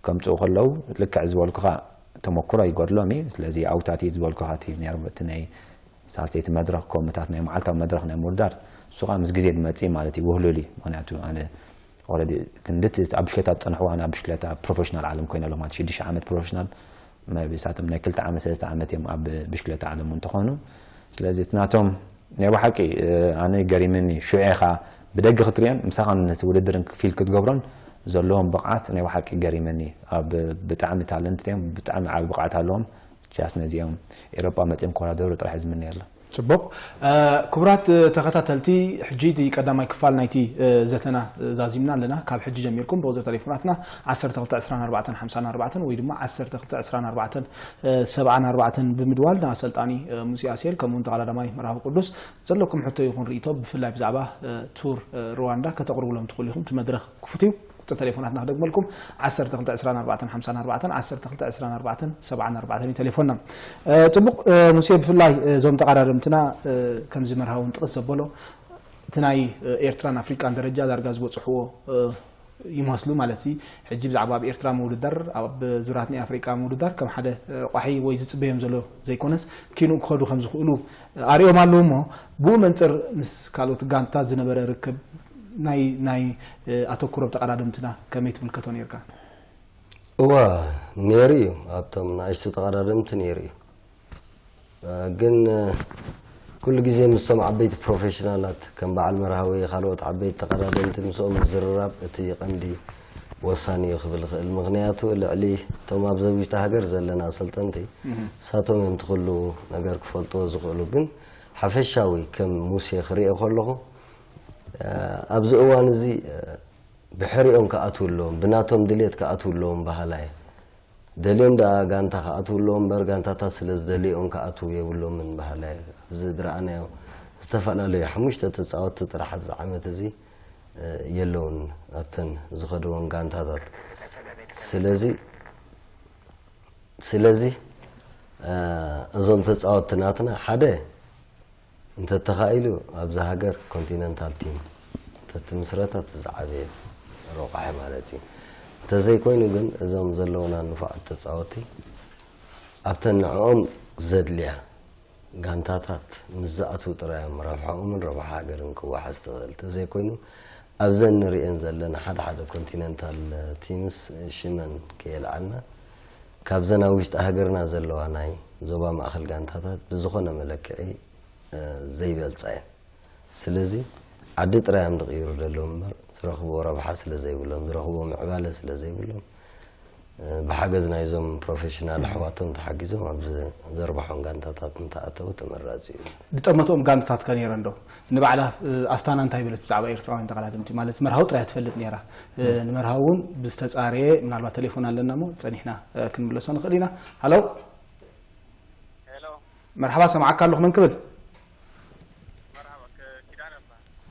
ከምጽኡ ከለዉ ልክዕ ዝበልኩኻ ተመክሮ ይጎድሎም እዩ። ስለዚ ኣውታት እዩ ዝበልኩኻ እቲ ነይሩ እቲ ናይ ሳልሰይቲ መድረኽ ከምኡታት ናይ መዓልታዊ መድረኽ ናይ ምውድዳር እሱ ኸዓ ምስ ግዜ ዝመጽእ ማለት እዩ። ውህሉል እዩ። ምኽንያቱ ኣነ ኦረዲ ክንድቲ ኣብ ብሽክለታ ዝጸንሕዋ ናብ ብሽክለታ ፕሮፌሽናል ዓለም ኮይነ ኣለኹ ማለት ሽዱሽተ ዓመት ፕሮፌሽናል መብሳቶም ናይ ክልተ ዓመት ሰለስተ ዓመት እዮም ኣብ ብሽክለታ ዓለም እውን ተኾኑ። ስለዚ እቲ ናቶም ናይ ብሓቂ፣ እ፣ ኣነ ገሪምኒ ሽዑ ኢኻ ብደገ ክትሪኦን ምሳኻ ነቲ ውድድርን ፊል ክትገብሮን ዘለዎም ብቕዓት ናይ ብሓቂ ገሪምኒ። ኣብ ብጣዕሚ ታለንት እዮም፣ ብጣዕሚ ዓቢ ብቕዓት ኣለዎም። ጃስ ነዚኦም ኤሮጳ መጺኦም ክወዳደሩ ጥራሕ ዝምነየሎም። ጽቡቕ። እ፣ ክቡራት ተኸታተልቲ፣ ሕጂ እቲ ቀዳማይ ክፋል ናይቲ፣ እ፣ ዘተና ዛዚምና ኣለና። ካብ ሕጂ ጀሚርኩም ብቁጽሪ ተሌፎናትና ዓሰርተ ክልተ ዕስራን ኣርባዕተን ሓምሳን ኣርባዕተን ወይ ድማ ዓሰርተ ክልተ ዕስራን ኣርባዕተን ሰብዓን ኣርባዕተን ብምድዋል ንኣሰልጣኒ፣ እ፣ ሙሴ ኣሴል ከምኡ እውን ተቐዳዳማይ መርሃዊ ቅዱስ ዘለኩም ሕቶ ይኹን ርእይቶ ብፍላይ ብዛዕባ፣ እ፣ ቱር፣ እ፣ ሩዋንዳ ከተቕርቡሎም ትኽእሉ ኢኹም። እቲ መድረኽ ክፉት እዩ። ቁጽሪ ተሌፎናትና ክደግመልኩም፣ ዓሰርተ ክልተ ዕስራን ኣርባዕተን ሓምሳን ኣርባዕተን፣ ዓሰርተ ክልተ ዕስራን ኣርባዕተን ሰብዓን ኣርባዕተን እዩ ተሌፎንና። እ፣ ጽቡቕ፣ እ፣ ሙሴ፣ ብፍላይ፣ እ፣ እዞም ተቐዳደምትና፣ እ፣ ከምዚ መርሃዊ እውን ጥቕስ ዘበሎ፣ እቲ ናይ፣ እ፣ ኤርትራን ኣፍሪቃን ደረጃ ዳርጋ ዝበጽሕዎ፣ እ፣ ይመስሉ። ማለት እዚ ሕጂ ብዛዕባ ኣብ ኤርትራ ምውድዳር፣ ኣብ ዙራት ናይ ኣፍሪቃ ምውድዳር ከም ሓደ፣ እ፣ ረቋሒ ወይ ዝጽበዮም ዘሎ ዘይኮነስ፣ ኪንኡ ክኸዱ ከም ዝኽእሉ፣ እ፣ ኣርእዮም ኣለዉ። እሞ ብኡ መንጽር ምስ ካልኦት ጋንታ ዝነበረ ርክብ ናይ፣ ናይ፣ እ፣ ኣተኩሮ ተቐዳደምትና ከመይ ትምልከቶ ነይርካ? እዋ፣ ነይሩ እዩ። ኣብቶም ንኣሽቱ ተቐዳደምቲ ነይሩ እዩ። እ፣ ግን፣ እ፣ ኩሉ ግዜ ምስቶም ዓበይቲ ፕሮፌሽናላት ከም በዓል መርሃዊ፣ ካልኦት ዓበይቲ ተቐዳደምቲ ምስኦም ምዝርራብ እቲ ቀንዲ ወሳኒ እዩ ክብል ይኽእል። ምኽንያቱ ልዕሊ እቶም ኣብዚ ውሽጢ ሃገር ዘለና ኣሰልጠንቲ፣ እህ። ንሳቶም እዮም እቲ ኩሉ ነገር ክፈልጥዎ ዝኽእሉ። ግን ሓፈሻዊ ከም ሙሴ ክሪኦ ከለኹ፣ እ፣ ኣብዚ እዋን እዚ፣ እ፣ ብሕሪኦም ክኣትዉ ኣለዎም፣ ብናቶም ድሌት ክኣትዉ ኣለዎም በሃላይ እየ። ደልዮም ደኣ ጋንታ ክኣትዉ ኣለዎም እምበር፣ ጋንታታት ስለ ዝደልዮም ክኣትዉ የብሎምን በሃላይ እየ። ኣብዚ ዝረኣናዮ ዝተፈላለዩ ሓሙሽተ ተጻወትቲ ጥራሕ ኣብዚ ዓመት እዚ፣ እ፣ የለውን ኣብተን ዝኸድወን ጋንታታት። ስለዚ፣ ስለዚ፣ እ፣ እዞም ተጻወትቲ ናትና ሓደ እንተተኻኢሉ ኣብዛ ሃገር ኮንቲነንታል ቲም እንተትምስረታ እቲ ዝዓበየ ረቋሒ ማለት እዩ። እንተዘይኮይኑ ግን እዞም ዘለውና ንፉዓት ተጻወቲ ኣብተን ንዕኦም ዘድልያ ጋንታታት ምስ ዝኣትዉ ጥራይ እዮም ረብሓኦምን ረብሓ ሃገርን ክወሓስ ትኽእል። እንተዘይኮይኑ ኣብዘን ንሪኤን ዘለና ሓደ ሓደ ኮንቲነንታል ቲምስ ሽመን ከየልዓልና ካብዘን ኣብ ውሽጢ ሃገርና ዘለዋ ናይ ዞባ ማእኸል ጋንታታት ብዝኾነ መለክዒ እ፣ ዘይበልጻ እየን። ስለዚ ዓዲ ጥራይ እዮም ዝቕይሩ ዘለዉ እምበር ዝረኽብዎ ረብሓ ስለ ዘይብሎም፣ ዝረኽብዎ ምዕባለ ስለ ዘይብሎም፣ ብሓገዝ ናይዞም ፕሮፌሽናል ኣሕዋቶም ተሓጊዞም ኣብ ዘርባሖም ጋንታታት እንተኣተው ተመራፂ እዩ። ዝጠመትኦም ጋንታታት ከ ነይረን ዶ? ንባዕላ ኣስታና እንታይ በለት ብዛዕባ ኤርትራውያን ተቐዳደምቲ? ማለት መርሃዊ ጥራይ ትፈልጥ ነይራ። ንመርሃዊ እውን ብዝተፃረየ ምናልባት ቴሌፎን ኣለና እሞ ፀኒሕና ክንምለሶ ንኽእል ኢና። ሃሎ መርሓባ ሰምዓካ ኣለኹ። መን ክብል?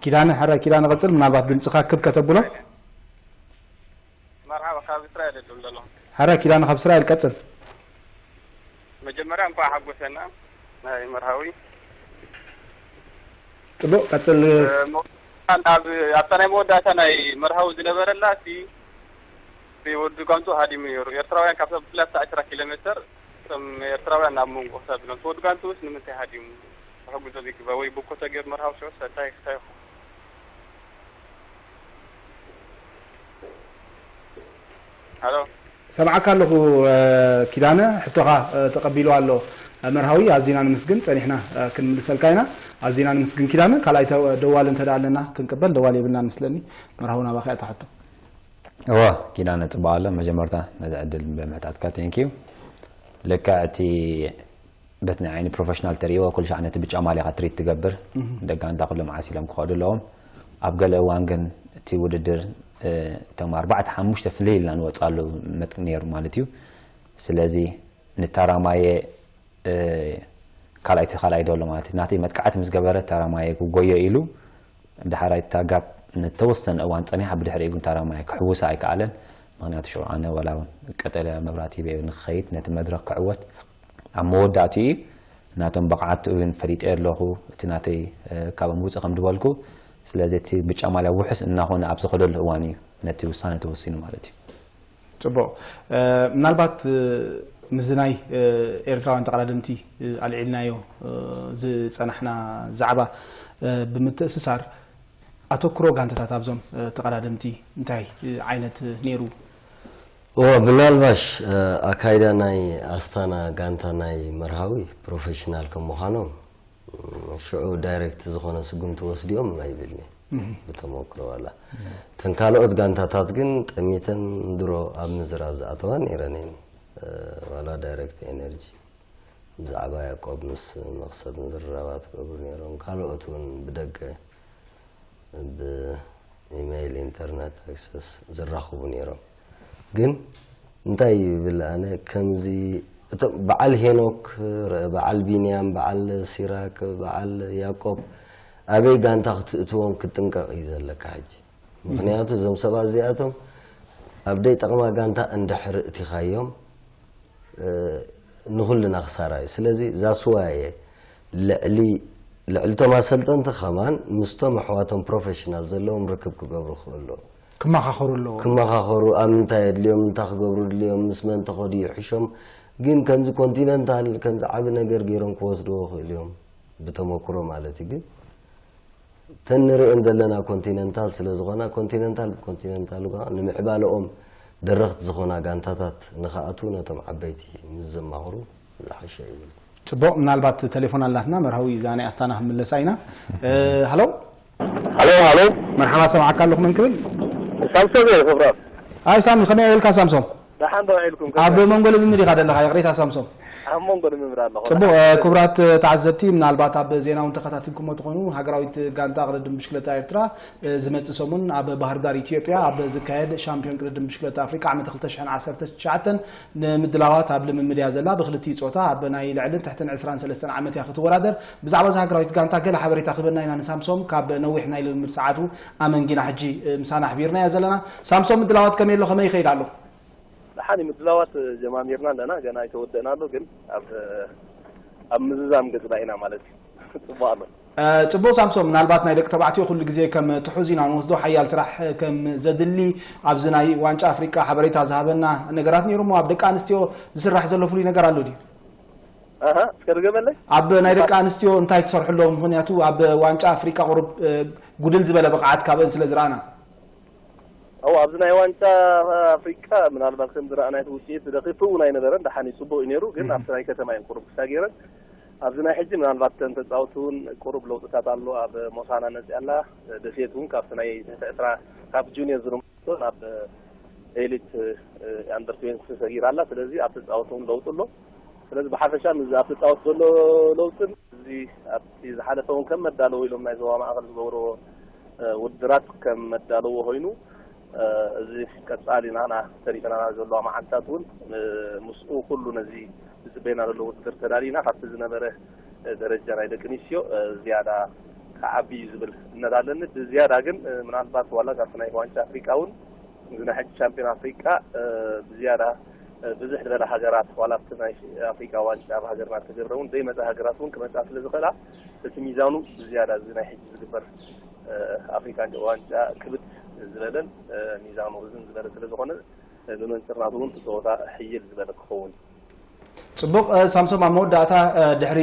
ኪዳነ። ሕረ ኪዳነ ቀፅል። ምናልባት ድምፅኻ ክብ ከተብሎ። መርሓባ ካብ እስራኤል እድም ዘሎ። ሕረ ኪዳነ ካብ እስራኤል ቀፅል። መጀመርያ እንኳዕ ሓጎሰና ናይ መርሃዊ ፅቡቅ ቀፅል። ኣብታ ናይ መወዳእታ ናይ መርሃዊ ዝነበረላ እቲ ወዲ ጋንቱ ሃዲሙ ነይሩ። ኤርትራውያን ካብ ብፍላይ ኣብታ ዕስራ ኪሎ ሜትር እቶም ኤርትራውያን ናብ መንጎ ክሳብ ኢሎም እቲ ወዲ ጋንቱስ ንምንታይ ሃዲሙ? ክሕግዞም ይግባእ ወይ ብኮ ተገይሩ መርሃዊ ሽዑስ እንታይ ክታይ ይኾን? ሃሎ ሰምዓካ ኣለኹ ኪዳነ፣ ሕቶኻ ተቐቢሉ ኣሎ መርሃዊ። ኣዚና ንምስግን፣ ጸኒሕና ክንምልሰልካ ኢና። ኣዚና ንምስግን ኪዳነ። ካልኣይ ደዋሊ እንተ ኣለና ክንቅበል፣ ደዋሊ የብልናን መስለኒ። መርሃዊ ናባኻ እያ እታ ሕቶ። እወ ኪዳነ ጽቡቕ ኣሎ። መጀመርታ ነዚ ዕድል ብምሕታትካ thank you። ልክዕ እቲ በቲ ናይ ዓይኒ ፕሮፌሽናል ተርእይዎ ኩሉ ሻዕ ነቲ ብጫ ማልያኻ ትሪት ትገብር። ደቂ ጋንታ ኩሉ መዓስ ኢሎም ክኸዱ ኣለዎም። ኣብ ገለ እዋን ግን እቲ ውድድር እቶም ኣርባዕተ ሓሙሽተ ፍልይ ኢልና ንወፅኣሉ መጥ ነይሩ ማለት እዩ። ስለዚ ንታራማየ ካልኣይቲ ካልኣይ ደሎ ማለት እዩ። ናተይ መጥቃዕቲ ምስ ገበረ ታራማየ ክጎዮ ኢሉ ዳሕራይ እታ ጋፕ ንተወሰነ እዋን ጸኒሓ ብድሕሪኡ ግን ታራማየ ክሕውሳ ኣይከኣለን። ምኽንያቱ ሽዑ ኣነ ዋላ እውን ቀጠልያ መብራት ሂበዮ ንክኸይድ ነቲ መድረኽ ክዕወት ኣብ መወዳእትኡ እዩ ናቶም ብቕዓት እውን ፈሊጠ ኣለኹ እቲ ናተይ ካብኦም ውፅእ ከም ዝበልኩ ስለዚ እቲ ብጫ ማልያ ውሑስ እናኾነ ኣብ ዝኸደሉ እዋን እዩ ነቲ ውሳነ ተወሲኑ ማለት እዩ ፅቡቕ ምናልባት ምስዚ ናይ ኤርትራውያን ተቐዳደምቲ ኣልዒልናዮ ዝፀናሕና ዛዕባ ብምትእስሳር ኣተኩሮ ጋንታታት ኣብዞም ተቐዳደምቲ እንታይ ዓይነት ነይሩ? እወ ምናልባሽ ኣካይዳ ናይ ኣስታና ጋንታ ናይ መርሃዊ ፕሮፌሽናል ከም ምዃኖም ሽዑ ዳይሬክት ዝኾነ ስጉምቲ ወስዲኦም ኣይብልኒ ብተመክሮ ዋላ እተን ካልኦት ጋንታታት ግን ጠሚተን ድሮ ኣብ ምዝራብ ዝኣተዋ ነይረን እየን ዋላ ዳይሬክት ኤነርጂ ብዛዕባ ያዕቆብ ምስ መኽሰብ ምዝርራባት ክገብሩ ነይሮም። ካልኦት እውን ብደገ ብኢመይል ኢንተርነት ኣክሰስ ዝራኸቡ ነይሮም። ግን እንታይ ይብል ኣነ ከምዚ እቶም በዓል ሄኖክ፣ በዓል ቢንያም፣ በዓል ሲራክ፣ በዓል ያዕቆብ ኣበይ ጋንታ ክትእትዎም ክትጥንቀቕ እዩ ዘለካ ሕጂ። ምክንያቱ እዞም ሰባት እዚኣቶም ኣብ ደይ ጠቕማ ጋንታ እንድሕር እቲኻዮም ንኹልና ክሳራ እዩ ስለዚ ዛስዋየ ልዕሊ ልዕልቶም ኣሰልጠንቲ ከማን ምስቶም ኣሕዋቶም ፕሮፌሽናል ዘለዎም ርክብ ክገብሩ ክኽእሉ ኣለዎም ክመኻኸሩ ኣለዎም ክመኻኸሩ ኣብ ምንታይ የድልዮም እንታይ ክገብሩ ድልዮም ምስ መን ተኸዱ ይሕሾም ግን ከምዚ ኮንቲነንታል ከምዚ ዓቢ ነገር ገይሮም ክወስድዎ ይኽእሉ እዮም ብተመክሮ ማለት እዩ ግን እተን ንርእየን ዘለና ኮንቲነንታል ስለ ዝኾና ኮንቲነንታል ብኮንቲነንታል ኳ ንምዕባለኦም ደረኽቲ ዝኾና ጋንታታት ንኽኣትዉ ነቶም ዓበይቲ ምስ ዘማኽሩ ዝሓሸ ይብል። ጽቡቕ ምናልባት ተሌፎን ኣላትና መርሃዊ እዛ ናይ ኣስታና ክንምለሳ ኢና። ሃሎ ሃሎ ሃሎ መርሓባ ሰምዓካ ኣለኹ መን ክብል? ሳምሶም እየ ክብራት። ኣይ ሳሚ ከመይ ኣየልካ ሳምሶም? ደሓን ዶ ውዒልኩም? ኣብ መንጎ ልምምድ ኢኻ ዘለኻ ይቕሬታ ሳምሶም። ኣብ መንጎ ልምምድ ኣለኹ። ጽቡቕ። ክቡራት ተዓዘብቲ፣ ምናልባት ኣብ ዜና እውን ተኸታቲልኩሞ ትኾኑ፣ ሃገራዊት ጋንታ ቅድድም ብሽክለታ ኤርትራ ዝመጽእ ሰሙን ኣብ ባህርዳር ኢትዮጵያ ኣብ ዝካየድ ሻምፒዮን ቅድድም ብሽክለታ ኣፍሪቃ ዓመት ክልተ ሽሕን ዓሰርተ ትሽዓተን ንምድላዋት ኣብ ልምምድ እያ ዘላ። ብክልቲኡ ጾታ ኣብ ናይ ልዕልን ትሕትን ዕስራን ሰለስተን ዓመት እያ ክትወዳደር። ብዛዕባ እዛ ሃገራዊት ጋንታ ገለ ሓበሬታ ክህበና ኢና ንሳምሶም ካብ ነዊሕ ናይ ልምምድ ሰዓቱ ኣመንጊና ሕጂ ምሳና ኣሕቢርናዮ ዘለና። ሳምሶም ምድላዋት ከመይ ኣሎ ከመይ ይኸይድ ኣሎ? ደሓን እዩ ምድላዋት ጀማሚርና ኣለና ገና ኣይተወደእን ኣሎ ግን ኣብ ኣብ ምዝዛም ገፅና ኢና ማለት እዩ ፅቡቅ ኣሎ። ፅቡቅ ሳምሶም ምናልባት ናይ ደቂ ተባዕትዮ ኩሉ ግዜ ከም ትሑዝ ኢና ንወስዶ ሓያል ስራሕ ከም ዘድሊ ኣብዚ ናይ ዋንጫ ኣፍሪቃ ሓበሬታ ዝሃበና ነገራት ነይሩ እሞ ኣብ ደቂ ኣንስትዮ ዝስራሕ ዘሎ ፍሉይ ነገር ኣሎ ድዩ? ኣሃ እስከ ድገመለይ ኣብ ናይ ደቂ ኣንስትዮ እንታይ ትሰርሑ ኣለኹም ምክንያቱ ኣብ ዋንጫ ኣፍሪቃ ቁሩብ ጉድል ዝበለ ብቕዓት ካብአን ስለ ዝረኣና እው ኣብዚ ናይ ዋንጫ ኣፍሪቃ ምናልባት ከም ዝረኣናዮ እቲ ውፅኢት ደኺፉ እውን ኣይነበረን ደሓን እዩ ፅቡቅ እዩ ነይሩ ግን ኣብቲ ናይ ከተማ እየን ቁሩብ ክሳጊረን ኣብዚ ናይ ሕጂ ምናልባት እተን ተፃወቲ እውን ቁሩብ ለውጥታት ኣሎ ኣብ ሞሳና መፅያ ኣላ ደሴት እውን ካብቲ ናይ ትሕቲ ዕስራ ካብ ጁኒየር ዝርምቶ ናብ ኤሊት ኣንደር ትዌንቲ ሰጊራ ኣላ። ስለዚ ኣብ ተፃወት እውን ለውጢ ኣሎ። ስለዚ ብሓፈሻ ምስዚ ኣብ ተፃወት ዘሎ ለውጥን እዚ ኣብቲ ዝሓለፈ እውን ከም መዳለዎ ኢሎም ናይ ዞባ ማእኸል ዝገብርዎ ውድድራት ከም መዳለዎ ኮይኑ፣ እዚ ቀፃሊ ናና ተሪፈናና ዘለዋ መዓልታት እውን ምስኡ ኩሉ ነዚ ዝፅበየና ዘሎ ውድድር ተዳሊና ካብቲ ዝነበረ ደረጃ ናይ ደቂ ኣንስትዮ ዝያዳ ክዓቢ እዩ ዝብል እምነት ኣለኒ። ብዝያዳ ግን ምናልባት ዋላ ካብቲ ናይ ዋንጫ ኣፍሪቃ እውን እዚ ናይ ሕጂ ቻምፒዮን ኣፍሪቃ ብዝያዳ ብዙሕ ዝበላ ሃገራት ዋላ ኣብቲ ናይ ኣፍሪቃ ዋንጫ ኣብ ሃገርና ተገብረ እውን ዘይመፃ ሃገራት እውን ክመፃ ስለ ዝኽእላ እቲ ሚዛኑ ብዝያዳ እዚ ናይ ሕጂ ዝግበር ኣፍሪካ ዋንጫ ክብድ ዝበለን ሚዛኑ ርዝን ዝበለ ስለ ዝኾነ ብመንፅር ናቱ እውን እቲ ፀወታ ሕይል ዝበለ ክኸውን እዩ። ፅቡቕ። ሳምሶም፣ ኣብ መወዳእታ ድሕሪ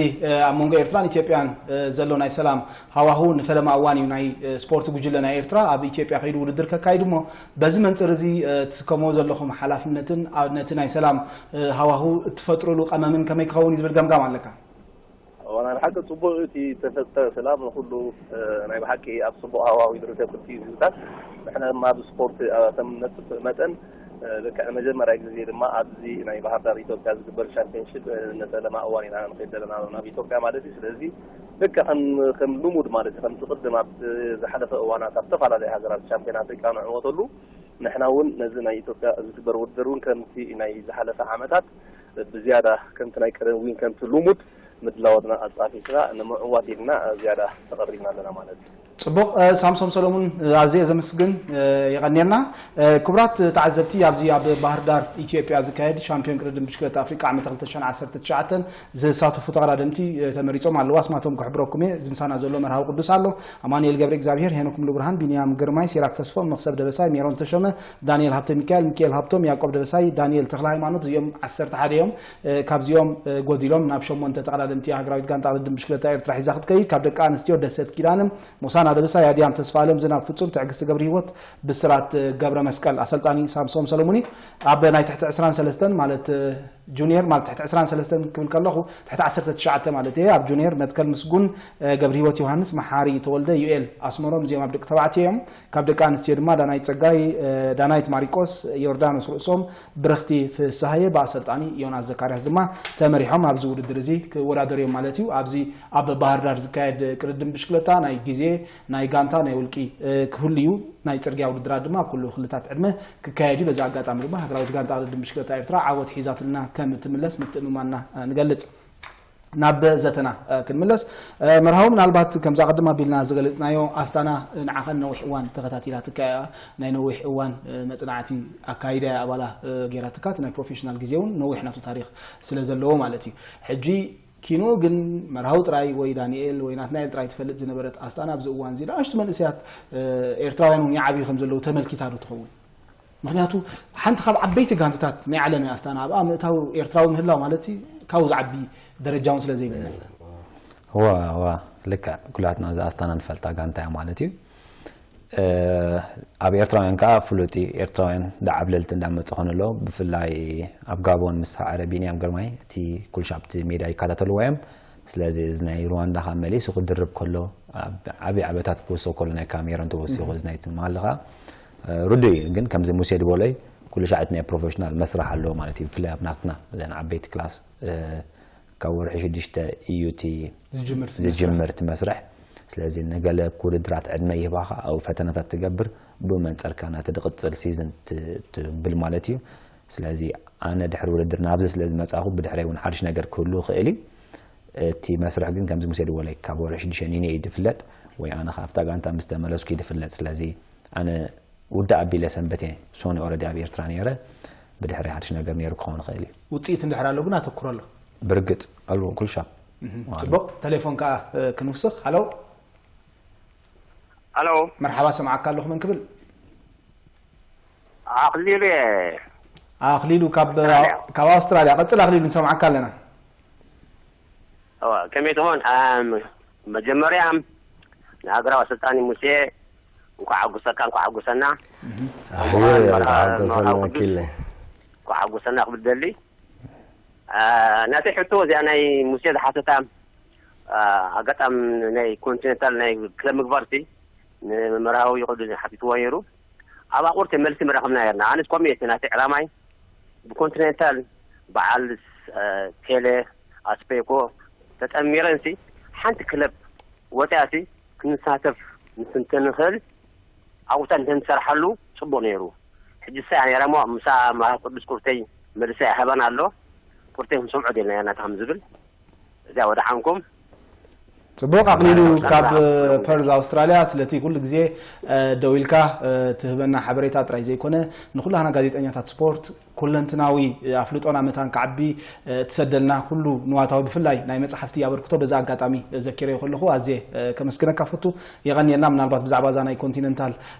ኣብ መንጎ ኤርትራን ኢትዮጵያን ዘሎ ናይ ሰላም ሃዋሁ ንፈለማ እዋን እዩ ናይ ስፖርት ጉጅለ ናይ ኤርትራ ኣብ ኢትዮጵያ ከይዱ ውድድር ከካይድ እሞ፣ በዚ መንፅር እዚ ትስከምዎ ዘለኹም ሓላፍነትን ነቲ ናይ ሰላም ሃዋሁ እትፈጥሩሉ ቀመምን ከመይ ክኸውን እዩ ዝብል ገምጋም ኣለካ? ዋና ሓቂ ፅቡቅ እቲ ተፈጠረ ሰላም ንኩሉ ናይ ብሓቂ ኣብ ፅቡቅ ሃዋዊ ዝርከብ ክልቲኡ ህዝብታት ንሕና ድማ ኣብ ስፖርት ከም ነጥብ መጠን ልክዕ መጀመርያ ግዜ ድማ ኣብዚ ናይ ባህር ዳር ኢትዮጵያ ዝግበር ሻምፒዮንሽፕ ንፈለማ እዋን ኢና ንኸይድ ዘለና ናብ ኢትዮጵያ ማለት እዩ። ስለዚ ልክዕ ከም ከም ልሙድ ማለት እዩ ከምቲ ቅድም ኣብ ዝሓለፈ እዋናት ኣብ ዝተፈላለዩ ሃገራት ሻምፒዮን ኣፍሪካ ንዕወተሉ ንሕና እውን ነዚ ናይ ኢትዮጵያ ዝግበር ውድድር እውን ከምቲ ናይ ዝሓለፈ ዓመታት ብዝያዳ ከምቲ ናይ ቀደም እውን ከምቲ ልሙድ ምድላዋትና ኣጻፊፍና ንምዕዋት ኢልና ዝያዳ ተቐሪብና ኣለና ማለት እዩ። ፅቡቕ። ሳምሶም ሰሎሙን ኣዝየ ዘመስግን። የቐንየልና። ክቡራት ተዓዘብቲ፣ ኣብዚ ኣብ ባህር ዳር ኢትዮጵያ ዝካየድ ሻምፒዮን ቅድድም ብሽክለታ ኣፍሪቃ ዓመት ክልተ ሽሕን ዓሰርተ ትሽዓተን ዝሳተፉ ተቐዳደምቲ ተመሪጾም ኣለዉ። ኣስማቶም ክሕብረኩም እየ። እዚ ምሳና ዘሎ መርሃዊ ቅዱስ ኣሎ። ኣማኑኤል ገብረ እግዚኣብሔር፣ ሄኖክ ሙሉብርሃን፣ ቢንያም ግርማይ፣ ሲራክ ተስፎም፣ መኽሰብ ደበሳይ፣ ሜሮን ተሾመ፣ ዳንኤል ሃብተ ሚካኤል፣ ሚካኤል ሃብቶም፣ ያዕቆብ ደበሳይ፣ ዳንኤል ተኽለ ሃይማኖት፣ እዚኦም ዓሰርተ ሓደ እዮም። ካብዚኦም ጎዲሎም ናብ ሸሞንተ ተቐዳደምቲ ሃገራዊት ጋንታ ቅድድም ብሽክለታ ኤርትራ ሒዛ ክትከይድ፣ ካብ ደቂ ኣንስትዮ ደሰት ኪዳነ፣ ሞሳና ደበሳይ፣ ኣድያም ተስፋኣለም፣ ዝናብ ፍጹም፣ ትዕግስቲ ገብረሂወት፣ ብስራት ገብረ መስቀል። ኣሰልጣኒ ሳምሶም ሰለሙኒ ኣብ ናይ ትሕቲ ዕስራን ሰለስተን ማለት ጁኒየር ማለት ትሕቲ ዕስራን ሰለስተን ክብል ከለኹ ትሕቲ ዓሰርተ ትሽዓተ ማለት እየ። ኣብ ጁኒየር መትከል ምስጉን፣ ገብረሂወት ዮሃንስ፣ መሓሪ ተወልደ፣ ዩኤል ኣስመሮም እዚኦም ኣብ ደቂ ተባዕትዮ እዮም። ካብ ደቂ ኣንስትዮ ድማ ዳናይት ጸጋይ፣ ዳናይት ማሪቆስ፣ ዮርዳኖስ ርእሶም፣ ብርኽቲ ፍስሃየ ብኣሰልጣኒ ዮናስ ዘካርያስ ድማ ተመሪሖም ኣብዚ ውድድር እዚ ክወዳደሩ እዮም ማለት እዩ። ኣብዚ ኣብ ባህር ዳር ዝካየድ ቅድድም ብሽክለታ ናይ ግዜ ናይ ጋንታ ናይ ውልቂ ክህሉ እዩ። ናይ ጽርግያ ውድድራት ድማ ኣብ ኩሉ ክልታት ዕድመ ክካየድ እዩ። በዚ ኣጋጣሚ ድማ ሃገራዊት ጋንታ ቅድድም ብሽክለታ ኤርትራ ዓወት ሒዛትልና ከም እትምለስ ምትእምማንና ንገልጽ። ናብ ዘተና ክንምለስ፣ መርሃዊ ምናልባት ከምዚ ኣቐድም ኣቢልና ዝገለጽናዮ ኣስታና ንዓኸን ነዊሕ እዋን ተኸታቲላትካ እያ። ናይ ነዊሕ እዋን መጽናዕቲ ኣካይዳ እያ ኣባላ ገይራትካ። እቲ ናይ ፕሮፌሽናል ግዜ እውን ነዊሕ ናቱ ታሪኽ ስለ ዘለዎ ማለት እዩ። ሕጂ ኪኖ ግን መርሃዊ ጥራይ ወይ ዳንኤል ወይ ናትናኤል ጥራይ ትፈልጥ ዝነበረት ኣስታና ኣብዚ እዋን እዚ ንኣሽቱ መንእሰያት ኤርትራውያን እውን ይዓብዩ ከም ዘለዉ ተመልኪታ ዶ ትኸውን? ምክንያቱ ሓንቲ ካብ ዓበይቲ ጋንታታት ናይ ዓለም እያ ኣስታና ኣብኣ ምእታው ኤርትራዊ ምህላው ማለት ካብኡ ዝዓቢ ደረጃ እውን ስለ ዘይብልና። ዋ ዋ ልክዕ ኩላትና እዛ ኣስታና ንፈልጣ ጋንታ እያ ማለት እዩ። ኣብ ኤርትራውያን ከዓ ፍሉጥ እዩ። ኤርትራውያን እንዳዓብለልቲ እንዳመፁ ኮነ ኣለዉ ብፍላይ ኣብ ጋቦን ምስ ሰዓረ ቢንያም ግርማይ እቲ ኩልሻ ኣብቲ ሜዳ ይከታተልዎ እዮም። ስለዚ እዚ ናይ ሩዋንዳ ካብ መሊሱ ክድርብ ከሎ ኣብ ዓብዪ ዓበታት ክውስኽ ከሎ ናይ ካሜሮን ተወሲኹ እዚ ናይ ትማሊ ከዓ ርዱእ እዩ። ግን ከምዚ ሙሴ ዝበሎይ ኩሉ ሻዕ እቲ ናይ ፕሮፌሽናል መስርሕ ኣለዎ ማለት እዩ። ብፍላይ ኣብ ናትና እዘን ዓበይቲ ክላስ ካብ ወርሒ ሽዱሽተ እዩ እቲ ዝጅምር እቲ መስርሕ። ስለዚ ንገለ ውድድራት ዕድመ ይህባኻ ኣብኡ ፈተነታት ትገብር ብኡ መንፀር ከዓ ናቲ ዝቕፅል ሲዝን ትብል ማለት እዩ። ስለዚ ኣነ ድሕሪ ውድድር ናብዚ ስለ ዝመፃኹ ብድሕረይ እውን ሓድሽ ነገር ክህሉ ይኽእል እዩ። እቲ መስርሕ ግን ከምዚ ሙሴ ዝበለይ ካብ ወርሒ ሽዱሽተ ኒኒኤ እዩ ዝፍለጥ ወይ ኣነ ከዓ ኣብታ ጋንታ ምስ ተመለስኩ እዩ ዝፍለጥ። ስለዚ ኣነ ውድእ ኣቢለ ሰንበቴ ሶኒ ኦረዲ ኣብ ኤርትራ ነይረ ብድሕረይ ሓድሽ ነገር ነይሩ ክኸውን ይኽእል እዩ። ውፅኢት እንድሕር ኣሎ ግን ኣተኩሮ ኣሎ። ብርግፅ ኣሎ ኩልሻ ፅቡቕ። ተሌፎን ከዓ ክንውስኽ። ሃሎ ኣሎ መርሓባ ሰምዓካ ኣለኹ መን ክብል? ኣኽሊሉ እየ። ኣኽሊሉ ካብ ኣውስትራልያ። ቀፅል ኣኽሊሉ ንሰምዓካ ኣለና። ከመይ ትኾን? መጀመርያ ንሃገራዊ ኣሰልጣኒ ሙሴ እንኳዕ ሓጎሰካ እንኳዕ ሓጎሰና። ኣኽሊሉ ተሓጎሰና ወኪለ። እንኳዕ ሓጎሰና ክብል ደሊ። ናተይ ሕቶ እዚኣ ናይ ሙሴ ዝሓተታ ኣጋጣሚ ናይ ኮንቲኔንታል ናይ ክለብ ምግባር ሲ ንመርሃዊ ይኸዱ ሓቲትዎ ነይሩ። ኣብ ኣቑርቲ መልሲ ምረኽብና ኔርና። ኣነስ ከምኡ እየ ናተይ ዕላማይ። ብኮንቲኔንታል በዓል ቴሌ ኣስፔኮ ተጠሚረንሲ ሓንቲ ክለብ ወፂኣሲ ክንሳተፍ ምስ እንተንኽእል ኣብኡ እንተንሰርሓሉ ፅቡቕ ነይሩ። ሕጂ እሳ እያ ነይራ እሞ ምሳ መርሃብ ቅዱስ ቁርተይ መልሰ ይሃበን ኣሎ። ቁርተይ ክንሰምዖ ደልና ኢና ከም ዝብል እዚኣ ወደ ዓንኩም ጽቡቕ ኣቕሊሉ ካብ ፐርዝ ኣውስትራልያ ስለቲ ኩሉ ግዜ ደው ኢልካ ትህበና ሓበሬታ ጥራይ ዘይኮነ ንኩላህና ጋዜጠኛታት ስፖርት ኩለንትናዊ ኣፍልጦና መታን ክዓቢ ትሰደልና ኩሉ ንዋታዊ ብፍላይ ናይ መጽሓፍቲ ኣበርክቶ በዛ ኣጋጣሚ ዘኪረዮ ከለኹ ኣዝየ ከመስግነካ ፈቱ። የቐንየልና። ምናልባት ብዛዕባ እዛ ናይ ኮንቲነንታል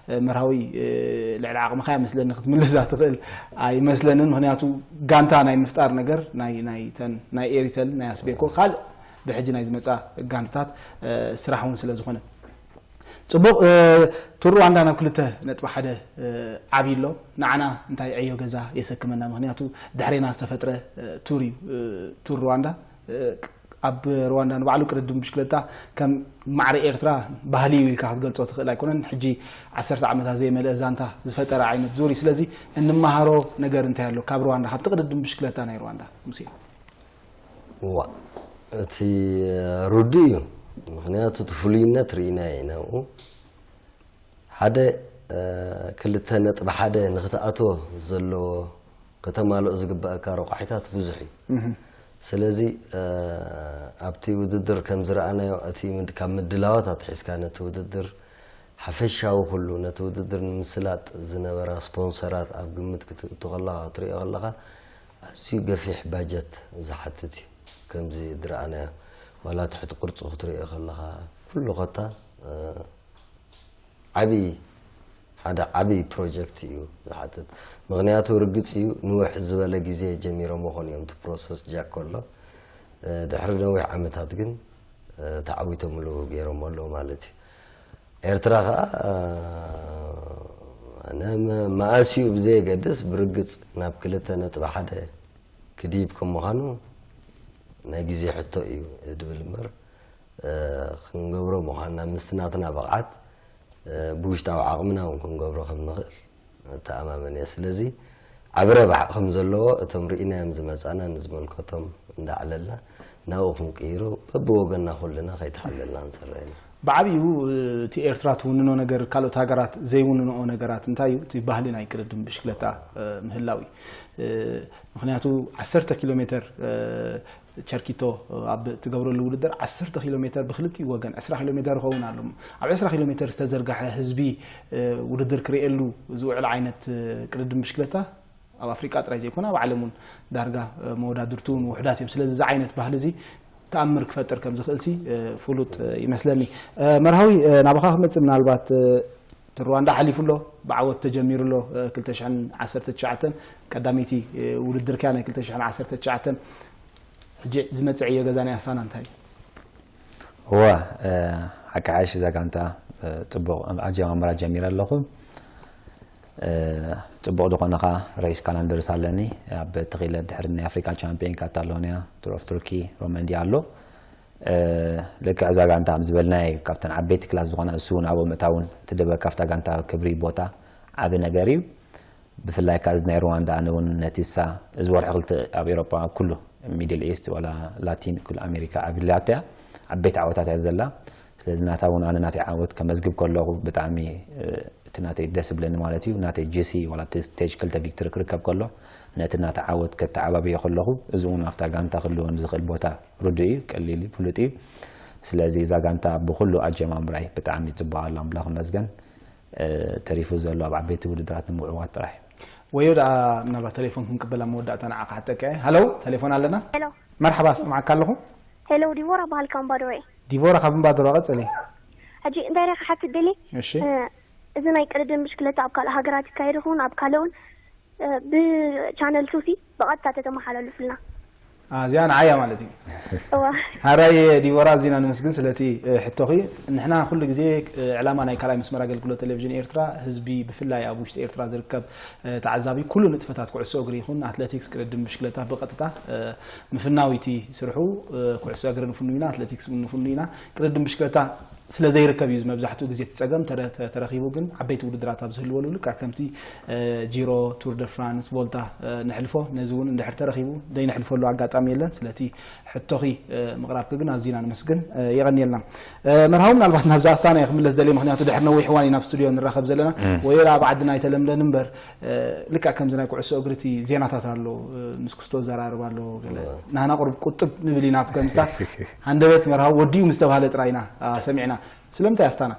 መርሃዊ ልዕሊ ዓቕምኻ እያ መስለኒ ክትምልሳ ትኽእል ኣይመስለንን። ምክንያቱ ጋንታ ናይ ምፍጣር ነገር ናይ ናይ ተን ናይ ኤሪተል ናይ ኣስቤኮ ካልእ ብሕጂ ናይ ዝመጻ ጋንታታት ስራሕ እውን ስለ ዝኾነ ጽቡቕ። ቱር ሩዋንዳ ናብ ክልተ ነጥቢ ሓደ ዓብይ ኣሎ። ንዓና እንታይ ዕዮ ገዛ የሰክመና? ምክንያቱ ድሕሬና ዝተፈጥረ ቱር እዩ። ቱር ሩዋንዳ ኣብ ሩዋንዳ ንባዕሉ ቅድድም ብሽክለታ ከም ማዕረ ኤርትራ ባህሊ እዩ ኢልካ ክትገልጾ ትኽእል ኣይኮነን። ሕጂ ዓሰርተ ዓመታት ዘይመልአ ዛንታ ዝፈጠረ ዓይነት ዙር እዩ። ስለዚ እንመሃሮ ነገር እንታይ ኣሎ ካብ ሩዋንዳ፣ ካብቲ ቅድድም ብሽክለታ ናይ ሩዋንዳ? ሙሴ። ዋ እቲ ሩዱ እዩ። ምክንያቱ እቲ ፍሉይነት ርኢናዮ ኢና ኣብኡ። ሓደ ክልተ ነጥቢ ሓደ ንክትኣትዎ ዘለዎ ከተማልኦ ዝግበኣካ ረቋሒታት ብዙሕ እዩ። ስለዚ ኣብቲ ውድድር ከም ዝረኣናዮ እቲ ካብ ምድላዋት ኣትሒዝካ ነቲ ውድድር ሓፈሻዊ ኩሉ ነቲ ውድድር ንምስላጥ ዝነበራ ስፖንሰራት ኣብ ግምት ክትእቱ ከለኻ ክትሪኦ ከለኻ ኣዝዩ ገፊሕ ባጀት ዝሓትት እዩ። ከምዚ ዝረኣናዮ ዋላ ትሕቲ ቅርጹ ክትሪኦ ከለኻ ኩሉ ኮታ ዓብዪ ሓደ ዓብዪ ፕሮጀክት እዩ ዝሓትት። ምኽንያቱ ርግጽ እዩ ንውሕ ዝበለ ግዜ ጀሚሮሞ ኾን እዮም እቲ ፕሮሰስ ጃክ ከሎ ድሕሪ ነዊሕ ዓመታት ግን ተዓዊቶምሉ ገይሮሞ ኣለዉ ማለት እዩ። ኤርትራ ኸዓ ኣነ መኣስ እዩ ብዘየገድስ ብርግጽ ናብ ክልተ ነጥቢ ሓደ ክድይብ ከም ምዃኑ ናይ ግዜ ሕቶ እዩ ድብል እምበር ክንገብሮ ምዃንና ምስቲ ናትና ብቕዓት ብውሽጣዊ ዓቕምና እውን ክንገብሮ ከም ንኽእል እተኣማመን እየ። ስለዚ ዓቢ ረብሓ ከም ዘለዎ እቶም ርኢናዮም ዝመጻና ንዝመልከቶም እንዳዕለልና ናብኡ ክንቅይሮ በብወገንና ኩልና ከይተሓለልና ንሰርሕ ኢና። ብዓብዩ እቲ ኤርትራ ትውንኖ ነገር ካልኦት ሃገራት ዘይውንንኦ ነገራት እንታይ እዩ? እቲ ባህሊ ናይ ቅድድም ብሽክለታ ምህላው እዩ። ምክንያቱ ዓሰርተ ኪሎ ሜተር ቸርኪቶ ኣብ ትገብረሉ ውድድር ዓሰርተ ኪሎ ሜተር ብክልቲኡ ወገን ዕስራ ኪሎ ሜተር ይኸውን ኣሎ። ኣብ ዕስራ ኪሎ ሜተር ዝተዘርግሐ ህዝቢ ውድድር ክርእየሉ ዝውዕል ዓይነት ቅድድም ብሽክለታ ኣብ ኣፍሪቃ ጥራይ ዘይኮነ ኣብ ዓለም እውን ዳርጋ መወዳድርቱ እውን ውሑዳት እዮም። ስለዚ እዚ ዓይነት ባህሊ እዚ ተኣምር ክፈጥር ከም ዝኽእል ሲ ፍሉጥ ይመስለኒ። መርሃዊ ናባኻ ክመጽእ ምናልባት እቲ ሩዋንዳ ሓሊፉ ኣሎ፣ ብዓወት ተጀሚሩ ኣሎ። ክልተ ሽሕን ዓሰርተ ትሽዓተን ቀዳመይቲ ውድድር ከያ ናይ ክልተ ሽሕን ዓሰርተ ትሽዓተን ሕጂ ዝመጽእ ዕዮ ገዛ ናይ ኣስታና እንታይ እዩ? እወ ሓቂ ሓይሽ እዛ ጋንታ ጽቡቕ ኣጀማምራ ጀሚረ ኣለኹ። ጽቡቕ ዝኾነ ኸዓ ሬስ ካላንደርስ ኣለኒ። ኣብ ተኺለ ድሕሪ ናይ ኣፍሪካ ቻምፒዮን ካታሎኒያ፣ ቱር ኦፍ ቱርኪ፣ ሮመንዲ ኣሎ። ልክዕ እዛ ጋንታ ከም ዝበልናዮ ካብተን ዓበይቲ ክላስ ዝኾና እሱ እውን ኣብኡ ምእታውን እቲ ደበ ካብታ ጋንታ ክብሪ ቦታ ዓቢ ነገር እዩ። ብፍላይ ካብ ናይ ሩዋንዳ ኣነ እውን ነቲ ሳ እዚ ወርሒ ክልተ ኣብ ኤሮጳ ኩሉ ሚድል ኢስት ዋላ ላቲን ኩሉ ኣሜሪካ ኣብ ላትያ ዓበይቲ ዓወታት እያ ዘላ። ስለዚ ናታ እውን ኣነ ናተይ ዓወት ከመዝግብ ከለኹ ብጣዕሚ እቲ ናተይ ደስ ብለኒ ማለት እዩ። ናተይ ጂሲ ዋላ እቲ ስቴጅ ክልተ ቪክትሪ ክርከብ ከሎ ነቲ ናታ ዓወት ከተዓባብዮ ከለኹ እዚ እውን ኣብታ ጋንታ ክህልወኒ ዝኽእል ቦታ ርዱእ እዩ፣ ቀሊል እዩ፣ ፍሉጥ እዩ። ስለዚ እዛ ጋንታ ብኩሉ ኣጀማምራይ ብጣዕሚ ጽቡቕ ኣላ፣ ኣምላኽ ይመስገን። ተሪፉ ዘሎ ኣብ ዓበይቲ ውድድራት ንምዕዋት ጥራሕ እዩ። ወዮ ደኣ ምናልባት ቴሌፎን ክንቅበል ኣብ መወዳእታ ንዓኻ ሓተካ እየ። ሃሎ ቴሌፎን ኣለና። ሄሎ መርሓባ ስምዓካ ኣለኹ። ሄሎ ዲቦራ በሃል ካብ እምባዶሮ እየ። ዲቦራ ካብ እምባዶሮ ቀጽሊ። ሕጂ እንታይ ኢለ ክሓትት ደልየ? እሺ። እዚ ናይ ቅድድም ብሽክለታ ኣብ ካልእ ሃገራት ይካየድ ይኸውን ኣብ ካልእ እውን ብቻነል ቱሲ ብቐጥታ ተተመሓላልፉልና። እዚኣ ንዓያ ማለት እዩ። ሕራይ ዲቦራ ኣዚና ንመስግን ስለቲ ሕቶኺ። ንሕና ኩሉ ግዜ ዕላማ ናይ ካልኣይ መስመር ኣገልግሎት ቴሌቪዥን ኤርትራ ህዝቢ ብፍላይ ኣብ ውሽጢ ኤርትራ ዝርከብ ተዓዛቢ ኩሉ ንጥፈታት ኩዕሶ እግሪ ይኹን ኣትሌቲክስ ቅድድም ብሽክለታ ብቐጥታ ምፍናው እቲ ስርሑ። ኩዕሶ እግሪ ንፍኑ ኢና፣ ኣትሌቲክስ ንፍኑ ኢና። ቅድድም ብሽክለታ ስለ ዘይርከብ እዩ መብዛሕትኡ ግዜ እቲ ጸገም። ተረ- ተረኺቡ ግን ዓበይቲ ውድድራት ኣብ ዝህልወሉ፣ ልክዕ ከምቲ እ፣ ጂሮ፣ ቱር ደ ፍራንስ፣ ቮልታ እ፣ ነሕልፎ፣ ነዚ እውን እንድሕር ተረኺቡ ዘይነሕልፈሉ ኣጋጣሚ የለን። ስለቲ ሕቶኺ እ፣ ምቕራብኪ ግን ኣዚና ንመስግን። እ፣ የቐንየልና። እ፣ መርሃዊ፣ ምናልባት ናብዛ ኣስታና እየ ክምለስ ደልየ፣ ምክንያቱ ድሕር ነዊሕ እዋን ኢና ኣብ ስቱድዮ ንራኸብ ዘለና። ወይላ ኣብ ዓድና ኣይተለምደን እምበር፣ እ፣ ልክዕ ከምዚ ናይ ኩዕሶ እግሪ እቲ ዜናታት ኣሎ፣ እ፣ ምስ ክስቶ ዘራርብ ኣሎ፣ ገለ ናህና ቁሩብ ቁጥብ ንብል ኢና ኣብ ከምስታት። ሃንደበት መርሃዊ ወዲኡ ምስ ተባህለ ጥራይ ኢና ኣ፣ ሰሚዕና። ስለምንታይ ኣስታና?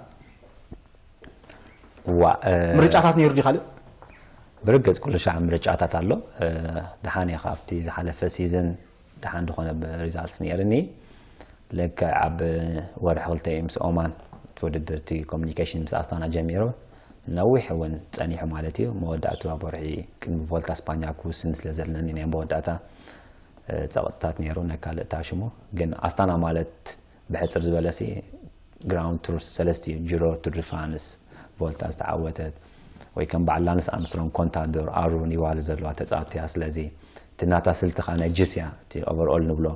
ዋ እ፣ ምርጫታት ነይሩ ድዩ ካልእ? ብርግጽ ኩሉ ሻዕ ምርጫታት ኣሎ። እ፣ ደሓን እየ ካብቲ ዝሓለፈ ሲዝን ደሓን ዝኾነ ሪዛልትስ ነይርኒ። ልክዕ ኣብ ወርሒ ክልተ እዩ ምስ ኦማን እቲ ውድድር እቲ ኮሚኒኬሽን ምስ ኣስታና ጀሚሩ፣ ነዊሕ እውን ጸኒሑ ማለት እዩ። መወዳእቱ ኣብ ወርሒ ቅድሚ ቮልታ ስፓኛ ክውስን ስለ ዘለኒ ናይ መወዳእታ እ፣ ጸቕጥታት ነይሩ። ናይ ካልእ ታሽሙ ግን ኣስታና ማለት ብሕጽር ዝበለሲ ግራውንድ ቱር ሰለስቲኡ ጅሮ፣ ቱር ድ ፍራንስ፣ ቮልታ ዝተዓወተት ወይ ከም በዓል ላንስ ኣርምስትሮንግ ኮንታዶር ኣሩ ኒዋል ዘለዋ ተጻወትቲ እያ። ስለዚ እቲ ናታ ስልቲ ከኣ ናይ ጅስ እያ፣ እቲ ኦቨርኦል ንብሎ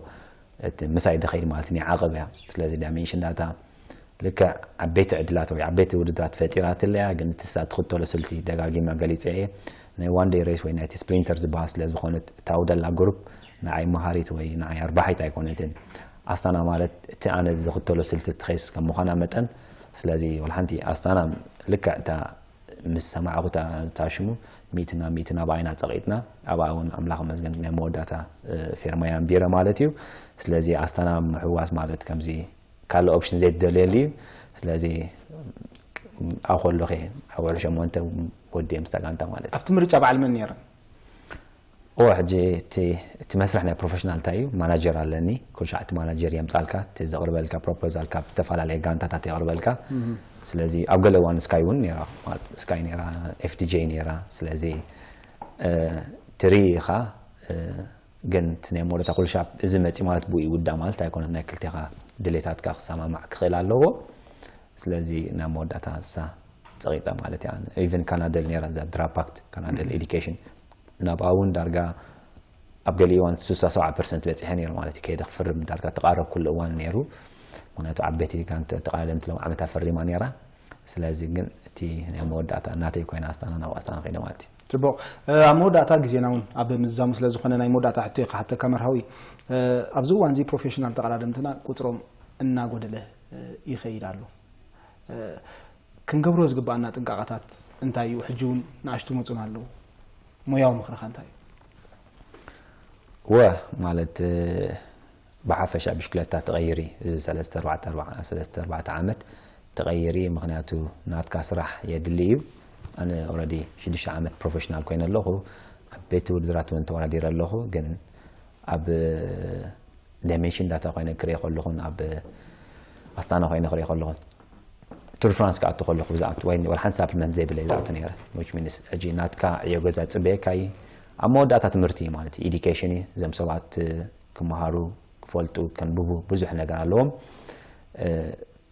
እቲ ምሳይ ድኸይድ ማለት ናይ ዓቐብ እያ። ስለዚ ዳይሜንሽን ናታ ልክዕ ዓበይቲ ዕድላት ወይ ዓበይቲ ውድድራት ፈጢራትለያ፣ ግን እቲ ንሳ ትኽተሎ ስልቲ ደጋጊመ ገሊጸ እየ። ናይ ዋን ደይ ሬስ ወይ ናይቲ ስፕሪንተር ዝበሃል ስለ ዝኾነት እታ ውደላ ግሩፕ ንዓይ መሃሪት ወይ ንዓይ ኣርባሒት ኣይኮነትን። ኣስታና ማለት እቲ ኣነ ዝኽተሎ ስልቲ ትኸይስ ከም ምዃና መጠን፣ ስለዚ ወላ ሓንቲ ኣስታና ልክዕ እታ ምስ ሰማዕኹ እታ ሽሙ ሚእቲ ናብ ሚእቲ ናብ ዓይና ጸቒጥና፣ ኣብኣ እውን ኣምላኽ ይመስገን ናይ መወዳእታ ፌርማይ ኣንቢረ ማለት እዩ። ስለዚ ኣስታና ምሕዋስ ማለት ከምዚ ካልእ ኦፕሽን ዘይትደልየሉ እዩ። ስለዚ ኣብ ከለኹ ኣብ ወርሒ ሸሞንተ ወዲኤ ምስታ ጋንታ ማለት እዩ። ኣብቲ ምርጫ በዓል መን ነይረን? እወ ሕጂ እቲ እቲ መስርሕ ናይ ፕሮፌሽናል እንታይ እዩ? ማናጀር ኣለኒ። ኩሉ ሻዕ እቲ ማናጀር የምጻልካ፣ እቲ ዘቕርበልካ ፕሮፖዛል ካብ ዝተፈላለየ ጋንታታት የቕርበልካ። ስለዚ ኣብ ገለ እዋን ስካይ እውን ነይራ፣ ማለት ስካይ ነይራ፣ ኤፍዲጄ ነይራ። ስለዚ እ፣ ትሪ ኢኻ እ፣ ግን እቲ ናይ መወዳእታ ኩሉ ሻብ እዚ መፂ ማለት ብኡ ይውዳእ ማለት ኣይኮነን። ናይ ክልቴኻ ድሌታትካ ክሰማማዕ ክኽእል ኣለዎ። ስለዚ ናብ መወዳእታ እሳ ፀቂጠ ማለት እያ። ኢቨን ካናደል ነይራ እዛ ድራፓክት ካናደል ኤዲኬሽን ናብኣ እውን ዳርጋ ኣብ ገሊኡ እዋን ስሳ ሰብዓ ፐርሰንት በፂሐ ነይሩ ማለት እዩ። ከይደ ክፍርም ዳርጋ ተቃረብ ኩሉ እዋን ነይሩ። ምክንያቱ ዓበይቲ ጋንተ ተቃለምቲ ሎም ዓመታ ፈሪማ ነይራ። ስለዚ ግን እቲ ናይ መወዳእታ እናተይ ኮይና ኣስታና ናብ ኣስታና ከይደ ማለት እዩ። ጽቡቕ። ኣብ መወዳእታ ግዜና እውን ኣብ ምዝዛሙ ስለ ዝኾነ ናይ መወዳእታ ሕቶ ክሓተካ መርሃዊ። ኣብዚ እዋን እዚ ፕሮፌሽናል ተቐዳደምትና ቁጽሮም እናጎደለ ይኸይድ ኣሎ። ክንገብሮ ዝግባኣና ጥንቃቐታት እንታይ እዩ? ሕጂ እውን ንኣሽቱ መጹና ኣለዉ። ሞያዊ ምኽርኻ እንታይ እዩ? ወ ማለት ብሓፈሻ ብሽክለታ ትቐይሪ እዚ ሰለስተ ኣርባዕተ ኣርባዓ- ሰለስተ ኣርባዕተ ዓመት ትቐይሪ ምኽንያቱ ናትካ ስራሕ የድሊ እዩ። ኣነ ኦረዲ ሽዱሽተ ዓመት ፕሮፌሽናል ኮይነ ኣለኹ። ኣብ ቤት ውድድራት እውን ተወዳዲረ ኣለኹ። ግን ኣብ ዳይሜንሽን ዳታ ኮይነ ክሪኦ ከለኹን ኣብ ኣስታና ኮይነ ክሪኦ ከለኹን ቱር ፍራንስ ክኣቱ ከለኹ ዝኣቱ ወይ ወላ ሓንቲ ሳፕሊመንት ዘይብለይ ዝኣቱ ነይረ። ዊች ሚንስ ሕጂ ናትካ ዕዮ ገዛ ፅበየካ እዩ። ኣብ መወዳእታ ትምህርቲ እዩ ማለት እዩ፣ ኢዲኬሽን እዩ። እዞም ሰባት ክመሃሩ ክፈልጡ ከንብቡ ብዙሕ ነገር ኣለዎም።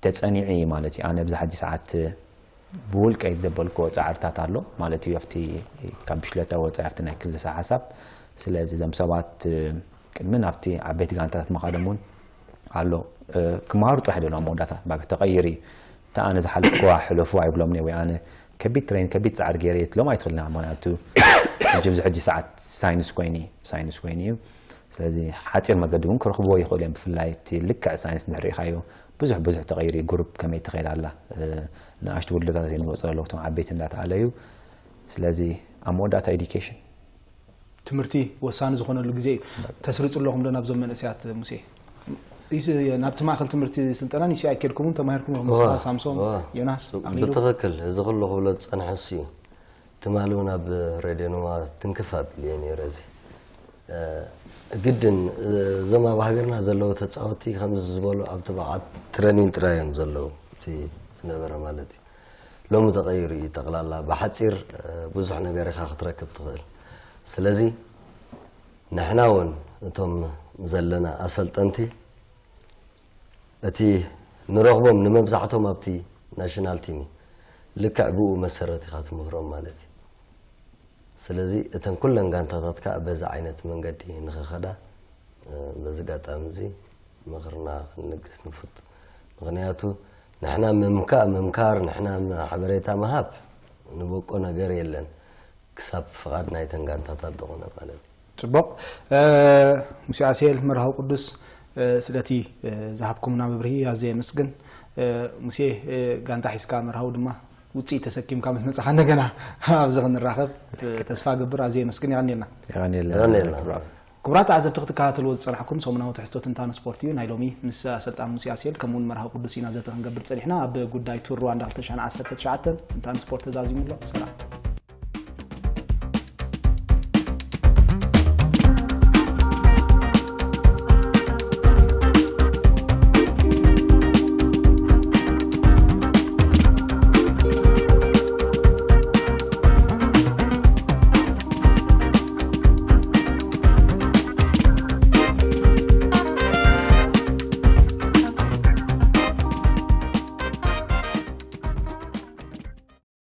ተፀኒዑ እዩ ማለት እዩ። ኣነ ብዛ ሕጂ ሰዓት ብውልቀይ ዘበልክዎ ፃዕርታት ኣሎ ማለት እዩ። ኣብቲ ካብ ብሽክለታ ወፃኢ ኣብቲ ናይ ክልሳ ሓሳብ ስለዚ እዞም ሰባት ቅድሚ ናብቲ ዓበይቲ ጋንታታት ምኻዶም እውን ኣሎ። ክመሃሩ ጥራሕ ደሎ መወዳእታ ባክ ተቐይሪ። እታ ኣነ ዝሓለፍክዋ ሕለፉ ኣይብሎምኒ ወይ ኣነ ከቢድ ትሬን ከቢድ ፃዕሪ ገይረ የትሎም ኣይትኽልና። ምክንያቱ ሕጂ ብዚ ሕጂ ሰዓት ሳይንስ ኮይኑ እዩ፣ ሳይንስ ኮይኑ እዩ። ስለዚ ሓፂር መገዲ እውን ክረኽብዎ ይኽእሉ እዮም። ብፍላይ እቲ ልክዕ ሳይንስ እንድሕር ርኢኻዮ ብዙሕ ብዙሕ ተቐይሩ እዩ። ግሩፕ ከመይ ትኸይድ ኣላ፣ ንኣሽቱ ውድድራት እዮም ዝወፅኡ ኣለዉ እቶም ዓበይቲ እንዳተኣለዩ። ስለዚ ኣብ መወዳእታ ኤዲኬሽን ትምህርቲ ወሳኒ ዝኾነሉ ግዜ እዩ። ተስርጹ ኣለኹም ዶ ናብዞም መንእሰያት ሙሴ? ናብቲ ማእከል ትምህርቲ ስልጠና ንስይ ኣይከድኩምን ተማሂርኩም ኢኹም፣ ንስኻ ሳምሶም፣ ዮናስ፣ ኣኽሊሉ? ብትኽክል እዚ ኩሉ ክብሎ ዝጸንሐ እሱ እዩ። ትማሊ እውን ኣብ ሬድዮ ነዋ ትንክፍ ኣቢለ እየ ነይረ። እዚ ግድን እዞም ኣብ ሃገርና ዘለዉ ተጻወትቲ ከምዚ ዝበሉ ኣብቲ ብዓት ትረኒን ጥራይ እዮም ዘለዉ፣ እቲ ዝነበረ ማለት እዩ። ሎሚ ተቐይሩ እዩ ጠቕላላ። ብሓጺር ብዙሕ ነገር ኢኻ ክትረክብ ትኽእል። ስለዚ ንሕና እውን እቶም ዘለና ኣሰልጠንቲ እቲ ንረኽቦም ንመብዛሕቶም ኣብቲ ናሽናል ቲም እዩ። ልክዕ ብኡ መሰረት ኢኻ ትምህሮም ማለት እዩ። ስለዚ እተን ኩለን ጋንታታት ከዓ በዚ ዓይነት መንገዲ ንኸኸዳ በዚ ጋጣሚ እዚ ምኽርና ክንልግስ ንፉት። ምኽንያቱ ንሕና ምምካእ ምምካር ንሕና ሓበሬታ ምሃብ ንበቆ ነገር የለን። ክሳብ ፍቓድ ናይተን ጋንታታት ዝኾነ ማለት እዩ። ጽቡቕ። ሙሴ ኣስየል፣ መርሃዊ ቅዱስ፣ ስለቲ ዝሃብኩምና መብርሂ ኣዘየ የመስግን። ሙሴ፣ ጋንታ ሒዝካ መርሃዊ ድማ ውፅኢት ተሰኪምካ ምስ መጻኻ እንደገና ኣብዚ ክንራኸብ ተስፋ ገብር። ኣዘየ የመስግን። የቐንየልና። የቐንየልና። የቐንየልና። ክቡራት ተዓዘብቲ ክትከታተልዎ ዝጸናሕኩም ሰሙናዊ ትሕዝቶ ትንታነ ስፖርት እዩ። ናይ ሎሚ ምስ ኣሰልጣን ሙሴ ኣስየል ከምኡውን መርሃዊ ቅዱስ ኢና ዘተ ክንገብር ጸኒሕና። ኣብ ጉዳይ ቱር ሩዋንዳ ክልተ ሽሕን ዓሰርተ ትሽዓተን ትንታነ ስፖርት ተዛዚሙ ኣሎ። ሰላም።